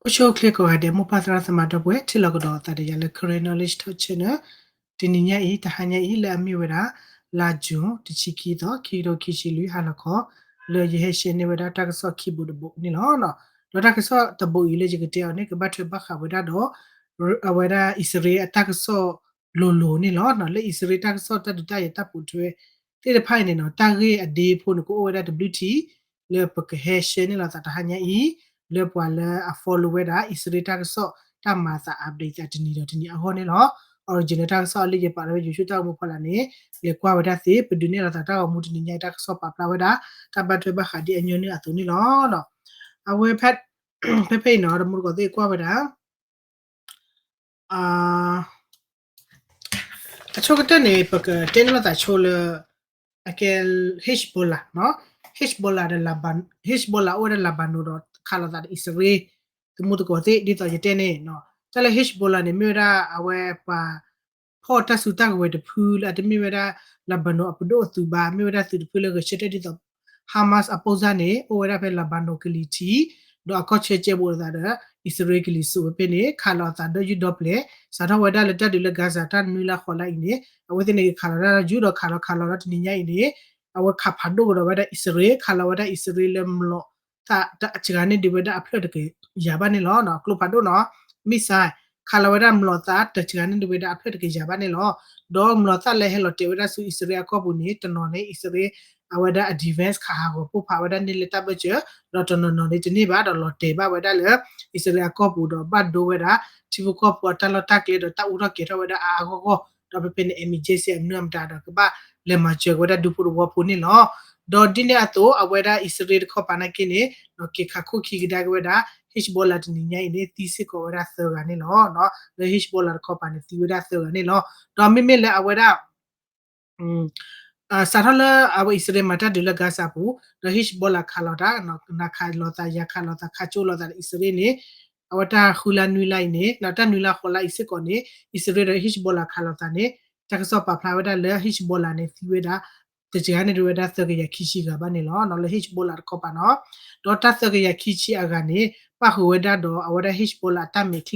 အိၣ်ဆူၣ်အိၣ်ချ့ကိးဂၤဒဲး မိၢ်ပၢ်သရၣ်သမါဒီပုၢ်ဝဲၢ် ထံၣ်လိာ်ကဒီးအသးဒီးယၤလၢ Karen Knowledge Talk Channel တနံၤညါအံၤ တဟါညါအံၤ လၢအမ့ၢ်ဝဲဒၣ် လါ June တဆံခံသီ ခံကထိခံဆံလွံၢ် ဟါလီၤခီ လၢယဟဲ share န့ၢ်ဝဲဒၣ်တၢ်ကစီၣ်ခံဘိတဘိန့ၣ်လီၤ. ဒီးတၢ်ကစီၣ်တဘိအံၤလၢယကတဲအီၤန့ၣ် ကဘၣ်ထွဲဘၣ်ဃးဝဲဒၣ်ဒီး အဝဲဒၣ်အံၣ်စရ့လးအတၢ်ကစီၣ်လိၤလိၤန့ၣ်လီၤ. လၢအံၣ်စရ့လးတၢ်ကစီၣ်တၢ်ဒုးတၢ်ယၤတၢ်ပိာ်ထွဲသ့ၣ်တဖၣ်အံၤန့ၣ်နီၤ တၢ်ဂ့ၢ်အဒ့ဖိန့ၣ် ကအိၣ်ဝဲဒၣ်တဘျုးထံး လၢပကဟဲ share န့ၢ်လိာ်သးတဟါညါအံၤ လၢပှၤလၢအ follow ဝဲဒၣ် အံၣ်စရ့လးတၢ်ကစီၣ်တၢ်မၤအသး update သးတနံၤဒီးတနံၤအဂီၢ်န့ၣ်လီၤ. Original တၢ်ကစီၣ်အလၢယပာ်လီၤဝဲ YouTube တၢ်ဂီၤမူဖီလာ်န့ၣ် လဲၤကွၢ်ဝဲဒၣ်သ့ ပဒုးနဲၣ်လိာ်သးတၢ်ဂီၤမူတနံၤညါအံၤ တၢ်ကစီၣ်ပာ်ဖျါဝဲဒၣ် တၢ်ဘၣ်ထွဲဘၣ်ဃးဒ်အညီနုၢ်အသိးန့ၣ်လီၤ. အဝဲ ဖဲဖဲအံၤနီၤ တမူတကိးသ့ၣ်ကွၢ်ဝဲဒၣ် အဆိကတၢၢ်န့ၣ် ပကတဲန့ၢ်လိာ်သးဆိလၢ အကဲ Hezbollah နီၤ Hezbollah ဒီး Hezbollah အိၣ်ဝဲဒၣ် Lebanon ဒီးခးလိာ်သးဒီးအံၣ်စရ့လး တမူတကိးသ့ၣ် ဒ်သိးယတဲန့ၣ်နီၤ တၢ်လၢ Hezbollah န့ၣ် မ့ၢ်ဝဲဒၣ်အဝဲပှၤ ဖီၣ်တၢ်စုတၢ်ကဝဲၤတဖုလၢအတမ့ၢ်ဝဲဒၣ် Lebanon အပဒိၣ်အသုးဘၣ် မ့ၢ်ဝဲဒၣ်သုးတဖုလၢဂဲၤဆၢထၢၣ်ဒ်သိး Hamas အပိၢ်စၢ်န့ၣ် အိၣ်ဝဲဒၣ်ဖဲ Lebanon ကလံၤထံး ဒီးအခီၣ်ဆၢကဲဘိးလိာ်သးဒီး အံၣ်စရ့လးကလံၤစိးဝဲဖဲန့ၣ် ခးလိာ်အသးဒီးယုၢ်ဒီပျဲၢ် စးထီၣ်ဝဲဒၣ်လၢတၢ်ဒုးလၢ Gaza တၢ်နွံလါဃိးလါအံၤန့ၣ် အဝဲသ့ၣ်န့ၣ် ခးလီၤတၢ်ယုၢ်ဒီးခးလီၤခးလီၤဒီးတနံၤညါအံၤန့ၣ် အဝဲခးဖးဒိၣ်ကဒီးဝဲဒၣ်အံၣ်စရ့လး ခးလီၤဝဲဒၣ်အံၣ်စရ့လးလၢမျိာ်သၣ် တစှၤန့ၢ်ဒံးဝဲဒၣ်အဖျၢၣ်တကယၤဘၣ်န့ၣ်လီၤ. ကျိဖးဒိၣ်နီၤ missile ခးလီၤဝဲဒၣ်မျိာ်သၣ် တစှၤန့ၢ်ဒံးဝဲဒၣ်အဖျၢၣ်တကယၤဘၣ်န့ၣ်လီၤ. ဒီးမျိာ်သၣ်လၢဟဲလီၤတဲာ်ဝဲဒၣ်ဆူအံၣ်စရ့လးအကီၢ်ပူၤန့ၣ် တနီၤန့ၣ် အံၣ်စရ့လး အဝဲဒၣ် defense ခးဟးဂီၤပိၢ်ဖးဝဲဒၣ်န့ၢ်လၢတၢ်ဘၢၣ်စၢၤ ဒီးတနီၤနီၤန့ၣ်တန့ၢ်ဘၣ် ဒီးလီၤတဲာ်ဘၣ်ဝဲဒၣ်လၢ အံၣ်စရ့လးအကီၢ်ပူၤဒီးဘၣ်ဒိဝဲဒၣ် ထံဖိကီၢ်ဖိအတၢ်လီၢ်တၢ်ကျဲ ဒီးတၢ်အူထီၣ်ကဲၤထီၣ်ဝဲဒၣ်အါအါဂီၢ်ဂီၢ် ဒီးဖဲဖဲန့ၣ် emergency အမနုၤအမတၤဒီးကဘၣ်လဲၤမၤစၢၤက့ၤဝဲဒၣ်ဒူဖိသဝီဖိန့ၣ်လီၤ. ဒီးဒ်န့ၣ်အသိး အဝဲဒၣ်အံၣ်စရ့လးတခီပၤနာ်က့န့ၣ် က့ၤခးခိၣ်ခံကဒါက့ၤဝဲဒၣ် Hezbollah တနံၤညါအံၤန့ၣ် သံစ့ၢ်ကီးဝဲဒၣ်သၢဂၤန့ၣ်လီၤ. လၢ Hezbollah တခီပၤန့ၣ် သံဝဲဒၣ်သၢဂၤန့ၣ်လီၤ. ဒီးမ့မ့ၢ်လၢအဝဲဒၣ် စးထီၣ်လၢအဝဲအံၣ်စရ့လးမၤတၢ်ဒုးလၢ Gaza အပူၤ ဒီး Hezbollah ခးလီၤတၢ် နၤခးလိာ်သး ယၤခးလိာ်သး ခးကၠိလိာ်သးဒီးအံၣ်စရ့လးန့ၣ် အဝဲတၢ်ဃုလါနွံလါအံၤန့ၣ် တၢ်နွံလါဃိးလါအံၤစ့ၢ်ကီးန့ၣ် အံၣ်စရ့လးဒီး Hezbollah ခးလိာ်သးန့ၣ် တၢ်ကစီၣ်ပာ်ဖျါဝဲဒၣ်လၢ Hezbollah န့ၣ် သံဝဲဒၣ် တစှၤန့ၢ်ဒံးဝဲဒၣ်သၢကယၤခံဆံဂၤဘၣ်န့ၣ်လီၤ. လၢ Hezbollah တခီပၤနီၤ ဒီးတၢ်သၢကယၤခံဆံအဂၤန့ၣ် ပၣ်ဃုာ်ဝဲဒၣ်ဒီးအဝဲဒၣ် Hezbollah အတၢ်မဲာ်ချံ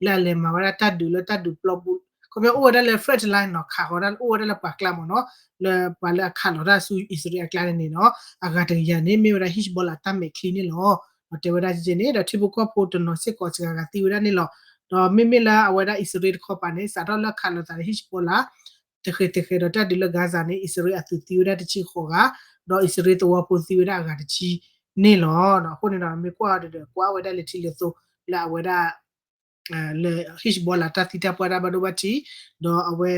လၢအလဲၤမၤဝဲဒၣ်တၢ်ဒုးလၢတၢ်ဒုးပျီပူၤ ခီပညီအိၣ်ဝဲဒၣ်လၢ front line နီၤ ခးဃီၤဒၣ်အိၣ်ဝဲဒၣ်လၢပှၤကျါမ့ၢ်နီၤ လၢပှၤလၢအခးလီၤတၢ်ဆူအံၣ်စရ့လးအကျါန့ၣ်နီၤ အဂၤတကယၤန့ၣ် မ့ၢ်ဝဲဒၣ် Hezbollah အတၢ်မဲာ်ချံန့ၣ်လီၤ. ဒီးတဲဝဲဒၣ်ကဲန့ၣ် ဒီးထံဖိကီၢ်ဖိတနီၤစ့ၢ်ကီးစှၤဂၤသံဝဲဒၣ်န့ၣ်လီၤ. ဒီးမ့မ့ၢ်လၢအဝဲဒၣ်အံၣ်စရ့လးတခီပၤန့ၣ် စးထီၣ်လၢခးလိာ်သးလၢ Hezbollah တဃဲၤတဃဲၤဒီးတၢ်ဒုးလၢ Gaza န့ၣ် အံၣ်စရ့လးအသုးသံဝဲဒၣ်တဆံဃိးဂၤ ဒီးအံၣ်စရ့လးသဝီဖိသံဝဲဒၣ်အဂၤတဆံန့ၣ်လီၤ. အဃိန့ၣ်ဒီး မ့ၢ်ကွၢ်အီၤဒီးကွၢ်ဝဲဒၣ်လၢထံလၢသိလၢအဝဲဒၣ် လၢ Hezbollah တၢ်သံတၢ်ပှၢ်တၢ်ဘၣ်ဒိဘၣ်ထံး ဒီးအဝဲ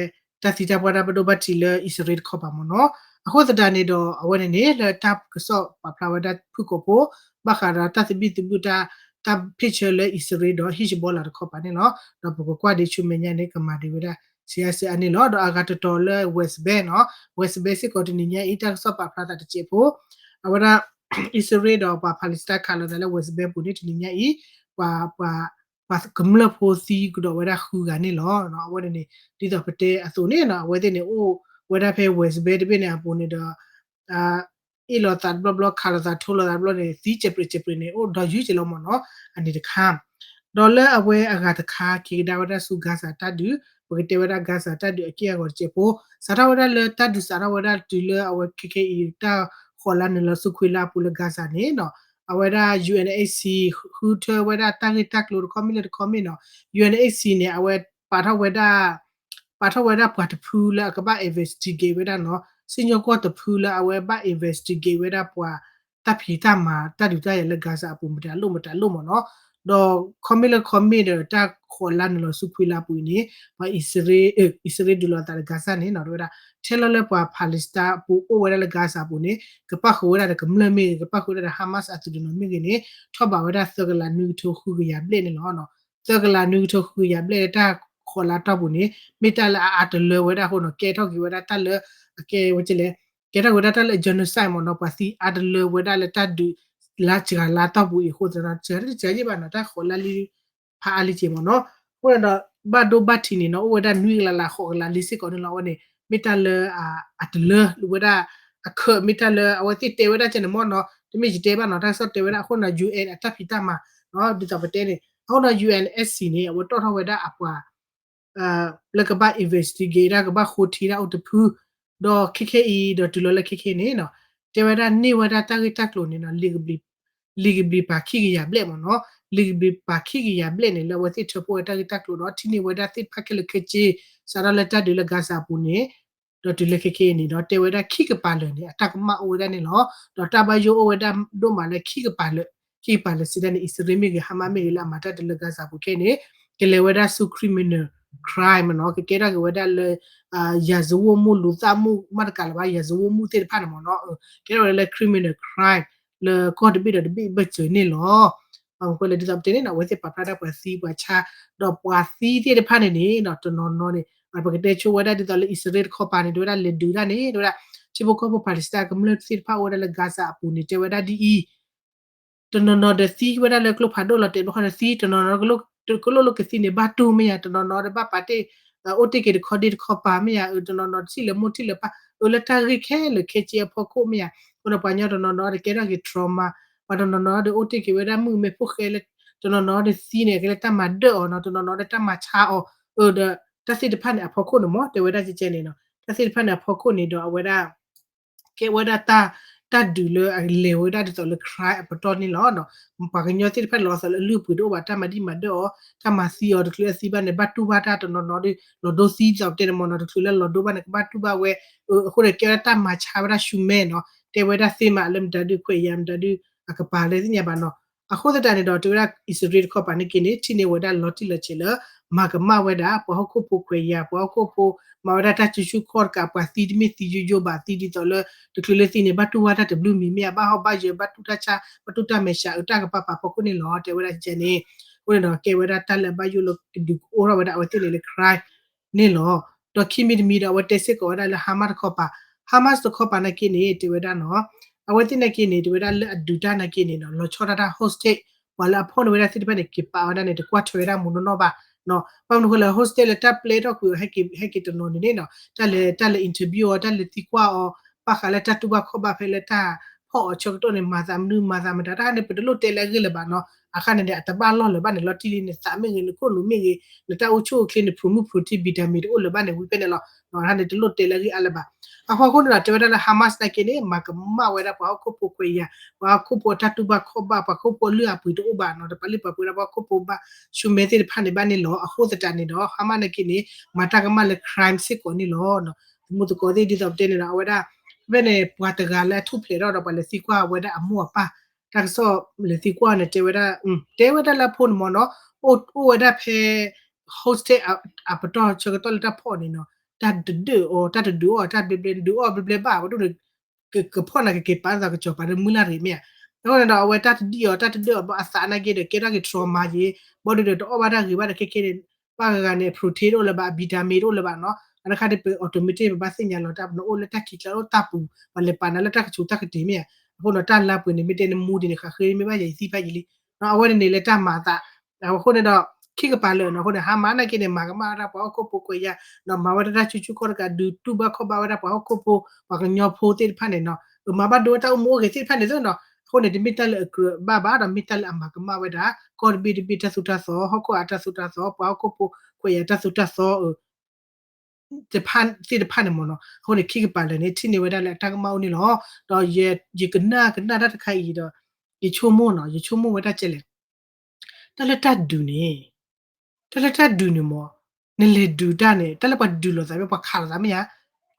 တၢ်သံတၢ်ပှၢ်တၢ်ဘၣ်ဒိဘၣ်ထံးလၢအံၣ်စရ့လးတခီပၤမ့ၢ်နီၤ. အဃိသတးန့ၣ်ဒီး အဝဲန့ၣ်န့ၣ် လၢတၢ်ကစီၣ်ပာ်ဖျါဝဲဒၣ်ဖုၣ်ကိာ်ဖိ ဘၣ်ဃးဒီးတၢ်သဘံၣ်သဘုၣ်တၢ် တၢ် picture လၢအံၣ်စရ့လးဒီး Hezbollah တခီပၤန့ၣ်လီၤ. ဒီးပကကွၢ်ဒံးဆူမဲာ်ညါန့ၣ် ကမၤဒံးဝဲဒၣ် စံးအါစံးအါန့ၣ်လီၤ. ဒီးအဂၤတတီၤလၢ West Bank နီၤ West Bank စ့ၢ်ကီးတနံၤညါအံၤ တၢ်ကစီၣ်ပာ်ဖျါသးတစဲးဖိ အဝဲဒၣ် အံၣ်စရ့လးဒီးပှၤ Palestine ခးလိာ်သးလၢ West Bank ပူၤန့ၣ် တနံၤညါအံၤ ပှၤ ပှၤ ပှၤကမျၢၢ်ဖိသံကဒီးဝဲဒၣ်ဃုဂၤန့ၣ်လီၤ. အဝဲန့ၣ်န့ၣ် ဒ်သိးပတဲအသိးန့ၣ်နီၤ အဝဲသ့ၣ်န့ၣ်အိၣ်ဝဲဒၣ်ဖဲ West Bank တဘ့ၣ်န့ၣ်အပူၤန့ၣ်ဒီး အ့ၣ်လိာ်သးတဘျီဘျီ ခးလိာ်သးထိလိာ်သးတဘျီန့ၣ် သံစဲးပြဲးစဲးပြဲးန့ၣ် အိၣ်ဒီးယုၢ်က့ၤလီၤမ့ၢ်နီၤ အန့ၣ်တခါ ဒီးလၢအဝဲအဂၤတခါ က့ၤကဒါဝဲဒၣ်ဆူ Gaza တၢ်ဒုး ပကတဲဝဲဒၣ် Gaza တၢ်ဒုးအက့ၢ်အဂီၤတစဲးဖိ စးထီၣ်ဝဲဒၣ်လၢတၢ်ဒုးစးထီၣ်ဝဲဒၣ်တုၤလၢအဝဲခဲခဲအံၤ တၢ်ဃိးလါနုာ်လီၤဆူခွံလါအပူၤလၢ Gaza န့ၣ်နီၤ အဝဲဒၣ် UNHC ဃုထၢဝဲဒၣ်တၢ်ဂ့ၢ်တၢ်ကျိၤတခီမ့ၢ်လၢတခီမ့ၢ်နီၤ UNHC န့ၣ် အဝဲပာ်ထီၣ်ဝဲဒၣ် ပာ်ထီၣ်ဝဲဒၣ်ပှၤတဖုလၢအကဘၣ် investigate ဝဲဒၣ်နီၤ စံၣ်ညီၣ်ကွီၢ်တဖုလၢအဝဲဘၣ် investigate ဝဲဒၣ်ပှၤတၢ်ဖံးတၢ်မၤတၢ်ဒုးတၢ်ယၤလၢ Gaza အပူၤ မတၤလိၣ်မတၤလိၣ်မ့ၢ်နီၤ ဒီးခီမ့ၢ်လၢခီမ့ၢ်ဒီး တၢ်ဃိးလါနုာ်လီၤဆူခွံလါပူၤအံၤန့ၣ် ပှၤအံၣ်စရ့လး အံၣ်စရ့လးဒုးလိာ်သးလၢ Gaza န့ၣ်နီၤ တဲဝဲဒၣ် ထဲလီၤလၢပှၤ Palestine ပူၤအိၣ်ဝဲဒၣ်လၢ Gaza ပူၤန့ၣ် ကပၣ်ဃုာ်ဝဲဒၣ်ဒီးကမျၢၢ်မ့ၢ်ဂ့ၤ ကပၣ်ဃုာ်ဝဲဒၣ်ဒီး Hamas အသုးတနီၤမ့ၢ်ဂ့ၤန့ၣ် ထီၣ်ဘးဝဲဒၣ်သၢကလးနွံကထိဃုကယၤဘျဲၣ်န့ၣ်လီၤ. သၢကလးနွံကထိဃုကယၤဘျဲၣ်လၢတၢ်ဃိးလါတီၢ်ပူၤန့ၣ် မ့ၢ်တၢ်လၢအအါတလၢဝဲဒၣ်အဃိနီၤ ကဲထီၣ်က့ၤဝဲဒၣ်တၢ်လၢ အကဲဝဲလဲၣ် ကဲထီၣ်က့ၤဝဲဒၣ်တၢ်လၢ genocide မ့ၢ်နီၤ ပှၤသံအါတလၢဝဲဒၣ်လၢတၢ်ဒုး လါစှၤလါတီၢ်ပူၤအံၤအဃိသတးဒီး စှၤတစှၤယံၣ်ဘၣ်နီၤ တၢ်ဃိးလါလံ ဖးအါလံက့ၤမ့ၢ်နီၤ အဃိန့ၣ်ဒီး ဘၣ်ဒိဘၣ်ထံးန့ၣ်နီၤ အိၣ်ဝဲဒၣ်နွံကလးလၢ ဃိးကလးလံစ့ၢ်ကီးန့ၣ်လီၤ. အဝဲန့ၣ် မ့ၢ်တၢ်လၢ အတလၢဝဲဒၣ် အခၢးမ့ၢ်တၢ်လၢအဝဲသ့ၣ်တဲဝဲဒၣ်ကဲန့ၣ်မ့ၢ်နီၤ တမ့ၢ်ယတဲဘၣ်နီၤ တၢ်ကစီၣ်တဲဝဲဒၣ်အဃိန့ၣ် ယူဢၢၣ် အတၢ်ဖံးတၢ်မၤ ဒ်သိးပတဲန့ၣ် အဃိန့ၣ် ယူၢ်အၣ်အ့ၣ်စံၣ် န့ၣ် အဝဲတီၣ်ထီၣ်ဝဲဒၣ်အပှၤ လၢကဘၣ် investigate ဒၣ် ကဘၣ်ဃိထံဒၣ်အိၣ်တဖု ဒီးခဲခဲအံၤ ဒီးတုၤလီၤလၢခဲခဲန့ၣ်နီၤ တဲဝဲဒၣ်န့ၢ်ဝဲဒၣ်တၢ်ဂ့ၢ်တၢ်ကျိၤန့ၣ်နီၤ လံာ်ကဘျံးပၤခံကယၤဘျဲၣ်မ့ၢ်နီၤ လံာ်ကဘျံးပၤခံကယၤဘျဲၣ်န့ၣ် လၢအဝဲသ့ၣ်ထၢဖှိၣ်ဝဲတၢ်ဂ့ၢ်တၢ်ကျိၤဒီး ထံၣ်န့ၢ်ဝဲဒၣ်သ့ၣ်တဖၣ်ခဲလၢာ်ခဲဆ့ စးထီၣ်လၢတၢ်ဒုးလၢ Gaza အပူၤန့ၣ် ဒီးတုၤလၢခဲခဲအံၤန့ၣ်ဒီး တဲဝဲဒၣ်ခံကပၤလၢာ်န့ၣ် အတၢ်ကမၣ်အိၣ်ဝဲဒၣ်န့ၣ်လီၤ. ဒီးတၢ်ဘၣ်ယိၣ်အိၣ်ဝဲဒၣ်ဒိၣ်မးလၢခံကပၤလၢာ်, ခံကပၤလၢာ်စံးဒၣ်န့ၣ် အံၣ်စရ့လးမ့ၢ်ဂ့ၤ ဟါမးမ့ၢ်ဂ့ၤ လၢအမၤတၢ်ဒုးလၢ Gaza ပူၤခဲအံၤန့ၣ် ကလဲၤဝဲဒၣ်ဆူ criminal crime နီၤ ကကဲထီၣ်က့ၤဝဲဒၣ်လၢ ရာဇဝတ်မှု လူသတ်မှု မ့ၢ်တကးလၢၤဘၣ် ရာဇဝတ်မှု သ့ၣ်တဖၣ်န့ၣ်မ့ၢ်နီၤ ကဲထီၣ်ဝဲဒၣ်လၢ criminal crime လၢကီၢ်တဘ့ၣ်ဒီးတဘ့ၣ်ဘၢၣ်စၢၤန့ၣ်လီၤ. အဃိလၢဒ်သိးပတဲန့ၣ်နီၤ အဝဲသ့ၣ်ပာ်ဖျါဒၣ်ပှၤသံပှၤဆါ ဒီးပှၤသံသ့ၣ်တဖၣ်န့ၣ်န့ၣ်နီၤ တနီၤနီၤန့ၣ် ပကတဲဆိဝဲဒၣ်ဒ်သိးလၢအံၣ်စရ့လးတခီပၤန့ၣ် တဲဝဲဒၣ်လဲၤဒုးတၢ်န့ၣ် တဲဝဲဒၣ် ထံဖိကီၢ်ဖိ Palestine ကမျၢၢ်သ့ၣ်တဖၣ်အိၣ်ဝဲဒၣ်လၢ Gaza အပူၤန့ၣ် တဲဝဲဒၣ်ဒ်အံၤ တနီၤနီၤဒီးသံဝဲဒၣ်လၢကျိဖးဒိၣ်လီၤတဲာ်ဘျီဃီဒီးသံ တနီၤနီၤ ကလိၣ်လိၣ်ကသံန့ၣ် ဘၣ်တူၢ်မ့ၢ်ယါ တနီၤနီၤဒီးဘၣ်ပာ်တ့ၢ် အိၣ်တ့ၢ်က့ၤတခီဒ့တခီပၤမ့ၢ်ယါ တနီၤနီၤထံၣ်လၢမိၢ်ထံၣ်လၢပၢ် အၢ လၢတၢ်ဂ့ၢ်ခဲလၢာ်ခဲဆ့အဖီခိၣ်မ့ၢ်ယါ အဃိဒီးပှၤကညီတနီၤနီၤဒီးကဲထီၣ်က့ၤ trauma ပှၤတနီၤနီၤဒီးအိၣ်တ့ၢ်က့ၤဝဲဒၣ်မုၣ်ကမဲဖိဃဲလၢ တနီၤနီၤဒီးသံန့ၣ် ကဲလၢတၢ်မၤဒၢၣ်အီၤနီၤ တနီၤနီၤဒီးတၢ်မၤဆါအီၤ အၢ ဒီးတၢ်သ့ၣ်တဖၣ်န့ၣ် အဖီခိၣ်န့ၣ်မ့ၢ် တဲဝဲဒၣ်ကဲကဲန့ၣ်နီၤ တၢ်သ့ၣ်တဖၣ်န့ၣ် အဖီခိၣ်န့ၣ်ဒီးအဝဲဒၣ် ကဲဝဲဒၣ်တၢ် တၢ်ဒုးလၢအလဲၤဝဲဒၣ်ဒ်သိးလၢ crime အပတီၢ်န့ၣ်လီၤ. ပှၤကညီသ့ၣ်တဖၣ်လီၤသးလၢအလုၢ်အပှ့ၤတအိၣ်ဘၣ် တၢ်မၤဒံးမၤဒၢၣ်အီၤ တၢ်မၤသံအီၤ တချုးအသံဘၣ်န့ၣ် ဘၣ်တူၢ်ဘၣ်တၢ်တနီၤနီၤဒီး လီၤဒိသံဒ်သိးပတဲန့ၣ်မ့ၢ်နီၤ တချုးလၢလီၤဒိဘၣ်န့ၣ် ကဘၣ်တူၢ်ဘၣ်ဝဲ အဃိန့ၣ် ကဲဝဲဒၣ်တၢ်မၤဆါဝဲဒၣ်ဆူမဲနီၤ တဲဝဲဒၣ်သ့မးလၢမတၤဒုးခွဲးယာ် မတၤဒုးအကပၤလၢသ့ၣ်ညါဘၣ်နီၤ အဃိသတးန့ၣ်ဒီး တဲဝဲဒၣ်အံၣ်စရ့လးတခီပၤန့ၣ်က့န့ၣ် ထံၣ်န့ၢ်ဝဲဒၣ်လီၤတံၢ်လီၤဆဲးလၢ မၤကမၣ်ဝဲဒၣ် ပှၤဟီၣ်ခိၣ်ဖိခွဲးယာ် ပှၤဟီၣ်ခိၣ်ဖိ မၤဝဲဒၣ်တၢ်စုဆူၣ်ခီၣ်တကး ပှၤသံတမ့ၢ်သံယိယိဘၣ် သံဒ်သိးလၢ တချုးလၢသံန့ၣ် ဘၣ်တူၢ်ဝဲတၢ်တဘျုးမံၤမ့ၢ်ဧါ ဘၣ်ဟီၣ်ဘၣ်ယၢၤ ဘၣ်တူၢ်တၢ်ဆါ ဘၣ်တူၢ်တၢ်မဲာ်ဆှး အတၢ်ကပၤပၤဖီခိၣ်န့ၣ်လီၤ တဲဝဲဒၣ်ကဲန့ၣ် အဃိန့ၣ်ဒီး ကဲဝဲဒၣ်တၢ်လၢအဘၣ်ယိၣ်လၢကဒုးကအိၣ်ထီၣ်ဝဲဒၣ်အဝဲသ့ၣ်န့ၣ်လၢ crime န့ၣ်လီၤ. ဒီးခံမံၤတမံၤဒီး အဝဲတဲစ့ၢ်ကီးဝဲဒၣ်လၢ Hamas တခီပၤ Hamas တခီပၤနာ်က့န့ၣ် တဲဝဲဒၣ်နီၤ အဝဲသ့ၣ်နာ်က့န့ၣ် တဲဝဲဒၣ်လၢအဒုးတၢ်နာ်က့န့ၣ်နီၤ လီၤဆီဒၣ်တၢ် hostage ပှၤလၢအဖီၣ်န့ၢ်ဝဲဒၣ်သ့ၣ်တဖၣ်န့ၣ် က့ၤပာ်ဝဲဒၣ်န့ၣ် တကွၢ်ထွဲဝဲဒၣ်မူးနီၢ်နီၢ်ဘၣ် ဘၣ်မနုၤဃိလၢ hostage လၢတၢ်ပျဲထီၣ်ကွံာ်အီၤ ဟဲက့ၤတနီၤန့ၣ်န့ၣ်နီၤ တၢ်လဲၤ တၢ်လဲၤ interview အီၤ တၢ်လဲၤသံကွၢ်အီၤ ဘၣ်ဃးလၢတၢ်တူၢ်ဘၣ်ခီၣ်ဘၣ်ဖဲလၢတၢ်ဖီၣ်အီၤဆၢကတီၢ်န့ၣ် မၤသးမနုၤမၤသးမတၤ တၢ်ခါန့ၣ် ပတလိၣ်တဲလၢအဂ့ၢ်လၢၤဘၣ်နီၤ အခါန့ၣ်န့ၣ် အတဘၣ်လီၢ်လၢၤဘၣ်န့ၣ် လီၤတံၢ်လံန့ၣ် သးမ့ၢ်ဂ့ၤ နခိၣ်နူာ်မ့ၢ်ဂ့ၤ နတၢ်အိၣ်ဆူၣ်အိၣ်ချ့ နဖုးမုၢ်ဖုးထံ vitamin တအိၣ်လၢၤဘၣ်န့ၣ် ဝံၤဖဲန့ၣ်လီၤ အခါန့ၣ် တလိၣ်တဲလၢအဂ့ၢ်အါလၢၤဘၣ် အဃိန့ၣ်ဒီး တဲဝဲဒၣ်လၢ Hamas နာ်က့န့ၣ် မၤကမၣ်ဝဲဒၣ်ပှၤဟီၣ်ခိၣ်ဖိခွဲးယာ် ပှၤဟီၣ်ခိၣ်ဖိအတၢ်တူၢ်ဘၣ်ခီၣ်ဘၣ် ပှၤဟီၣ်ခိၣ်ဖိအလုၢ်အပှ့ၤတအိၣ်ဘၣ်နီၤ တပာ်လုၢ်ပာ်ပှ့ၤဒၣ်ပှၤဟီၣ်ခိၣ်ဖိဘၣ် ဆူမဲသ့ၣ်တဖၣ်န့ၣ်ဘၣ်န့ၣ်လီၤ အဃိသတးန့ၣ်ဒီး Hamas နာ်က့န့ၣ် မၤတၢ်ကမၣ်လၢ crime စ့ၢ်ကီးန့ၣ်လီၤ သမူသကိးသ့ၣ်ဒ်သိးပတဲန့ၣ်ဒီး အဝဲဒၣ် ဖဲန့ၣ် ပှၤတဂၤလၢအထူၣ်ဖျဲးထီၣ်ဒီးပှၤလဲၤသံကွၢ်ဝဲဒၣ်အမိၢ်အပၢ် တၢ်ကစီၣ်လဲၤသံကွၢ်န့ၣ် တဲဝဲဒၣ် တဲဝဲဒၣ်လၢအဖိန့ၣ်မ့ၢ်နီၤ အိၣ်အိၣ်ဝဲဒၣ်ဖဲ hostage အပတီၢ်ဆၢကတီၢ်လၢတၢ်ဖီၣ်န့ၣ်နီၤ တၢ်တဒၢၣ်အီၤ တၢ်တဒုးအီၣ်တၢ်ဘျဲဘျဲ ဒုးအီၣ်ဘျဲဘျဲဘၣ် ပဒိၣ်န့ၣ် ကဖီၣ်နၤကက့ၤပာ်သးကစီၤပၤလၢမုၢ်လၢ်ရ့ၣ်မ့ၢ်ဧါ အဃိန့ၣ်ဒီး အဝဲတၢ်တဒံၣ်အီၤ တၢ်တဒၢၣ်အီၤဘၣ်အသးနာ်က့ဒီး ကဲထီၣ်က့ၤ trauma ယ့ၤ ဘၣ်ဒုးဒီးတအီၣ်ဘၣ်တၢ်ဂ့ၤဘၣ်ဒီးခဲခဲန့ၣ် ဘၣ်ဂၤဂၤန့ၣ် protein တအိၣ်လၢၤဘၣ် vitamin တအိၣ်လၢၤဘၣ်နီၤ အတခါန့ၣ် ပ automatic ပဘၣ်သ့ၣ်ညါလီၤတၢ် ပနအိၣ်လၢတၢ်ခံးကျါအိၣ်တၢ်ပူၤ ပှၤလဲၤပာ်နၤလၢတၢ်ကဆူးတၢ်ကတ့ၤမ့ၢ်ဧါ အဃိန့ၣ် တၢ်လၢပှဲၤန့ၣ် မ့ၢ်တဲနမူဒံးန့ၣ် ဃးဃ့မ့ၢ်ဘၣ်ယၤယသံဖးယံာ်လံ အဝဲန့ၣ်န့ၣ်လၢတၢ်မၤအသး အဃိန့ၣ်ဒီး ခံကပၤလၢာ်နီၤ အဃိန့ၣ် Hamas နာ်က့န့ၣ် မၤကမၣ်ဝဲဒၣ်ပှၤဟီၣ်ခိၣ်ဖိခွဲးယာ် ဒီးမၤဝဲဒၣ်တၢ်စုဆူၣ်ခီၣ်တကး ဒုးတူၢ်ဘၣ်ခီၣ်ဘၣ်ဝဲဒၣ်ပှၤဟီၣ်ခိၣ်ဖိ ပှၤကညီဖိသ့ၣ်တဖၣ်န့ၣ်နီၤ မၤဘၣ်ဒိဝဲတၢ်အိၣ်မူအိၣ်ဂဲၤသ့ၣ်တဖၣ်န့ၣ်သ့နီၤ အဃိန့ၣ် တမ့ၢ်တၢ်လၢအကြၢးဘၣ်ဘၣ်ဒီး မ့ၢ်တၢ်လၢအမၤကမၣ်ဝဲဒၣ် ကီၢ်တဘ့ၣ်တဘ့ၣ်တၢ်သိၣ်တၢ်သီ ဟီၣ်ခိၣ်အတၢ်သိၣ်တၢ်သီ ပှၤဟီၣ်ခိၣ်ဖိခွဲးယာ်တၢ်သိၣ်တၢ်သီ သ့ၣ်တဖၣ်န့ၣ်မ့ၢ်နီၤ အဃိန့ၣ် ခံကပၤလၢာ်န့ၣ် ထံၣ်န့ၢ်ဝဲဒၣ်လၢအတၢ်ကမၣ်အိၣ်န့ၣ်လီၤ. ဒီးယကနၣ်ကနၣ်တၢ်တခါအံၤဒီး ယဆိကမိၣ်နီၤ ယဆိကမိၣ်ဝဲဒၣ်ကဲလဲၣ် တၢ်လၢတၢ်ဒုးန့ၣ် တၢ်လၢတၢ်ဒုးန့ၣ်မ့ၢ် နလဲၤဒုးတၢ်န့ၣ် တၢ်လၢပှၤဒုးလိာ်သးမ့ၢ် ပှၤခးလိာ်သးမ့ၢ်ဧါ,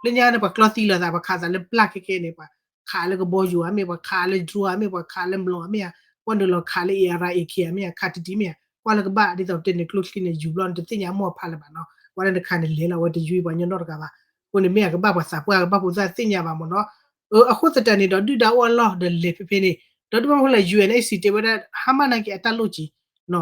လၢညါန့ၣ် ပှၤကျီသံလိာ်သး ပှၤခးသးလၢပျၢ်ခဲခဲန့ၣ် ပှၤခးလၢကဘီယူၤဧါမ့ၢ် ပှၤခးလၢ drone ဧါမ့ၢ် ပှၤခးလၢ မျီး ဧါမ့ၢ်ဧါ, ပှၤနုာ်လီၤခးလၢ A R A K ဧါမ့ၢ်ဧါ, ခးတံၢ်တံၢ်မ့ၢ်ဧါ, ကွၢ်လၢကဘၣ် ဒ်သိးပတဲန့ၣ် ကျိချံန့ၣ် ယူၤဘျီန့ၣ် တသ့ၣ်ညါမိၢ်အဖးလၢၤဘၣ်နီၤ, ပှၤလၢနခးန့ၣ်လဲၤလီၤ အဝဲတယွံပှၤညီနီတဂၤဘၣ်, အဃိန့ၣ်မ့ၢ်အကဘၣ်ပှၤသးပှၢ် ကဘၣ်ဖိသၣ်သ့ၣ်ညါဘၣ်မ့ၢ်နီၤ, အဃိသတးန့ၣ်ဒီး ဒုၣ်ဒါအိၣ်အလီၢ်ဒီးလဲၤဖဲဖဲန့ၣ်, ဒီးဒ်ဘၣ်မနုၤလဲၣ် U N H C တဲဝဲဒၣ် ဟါမၢ်နာ်က့အတၢ်လိၣ်က့ၤ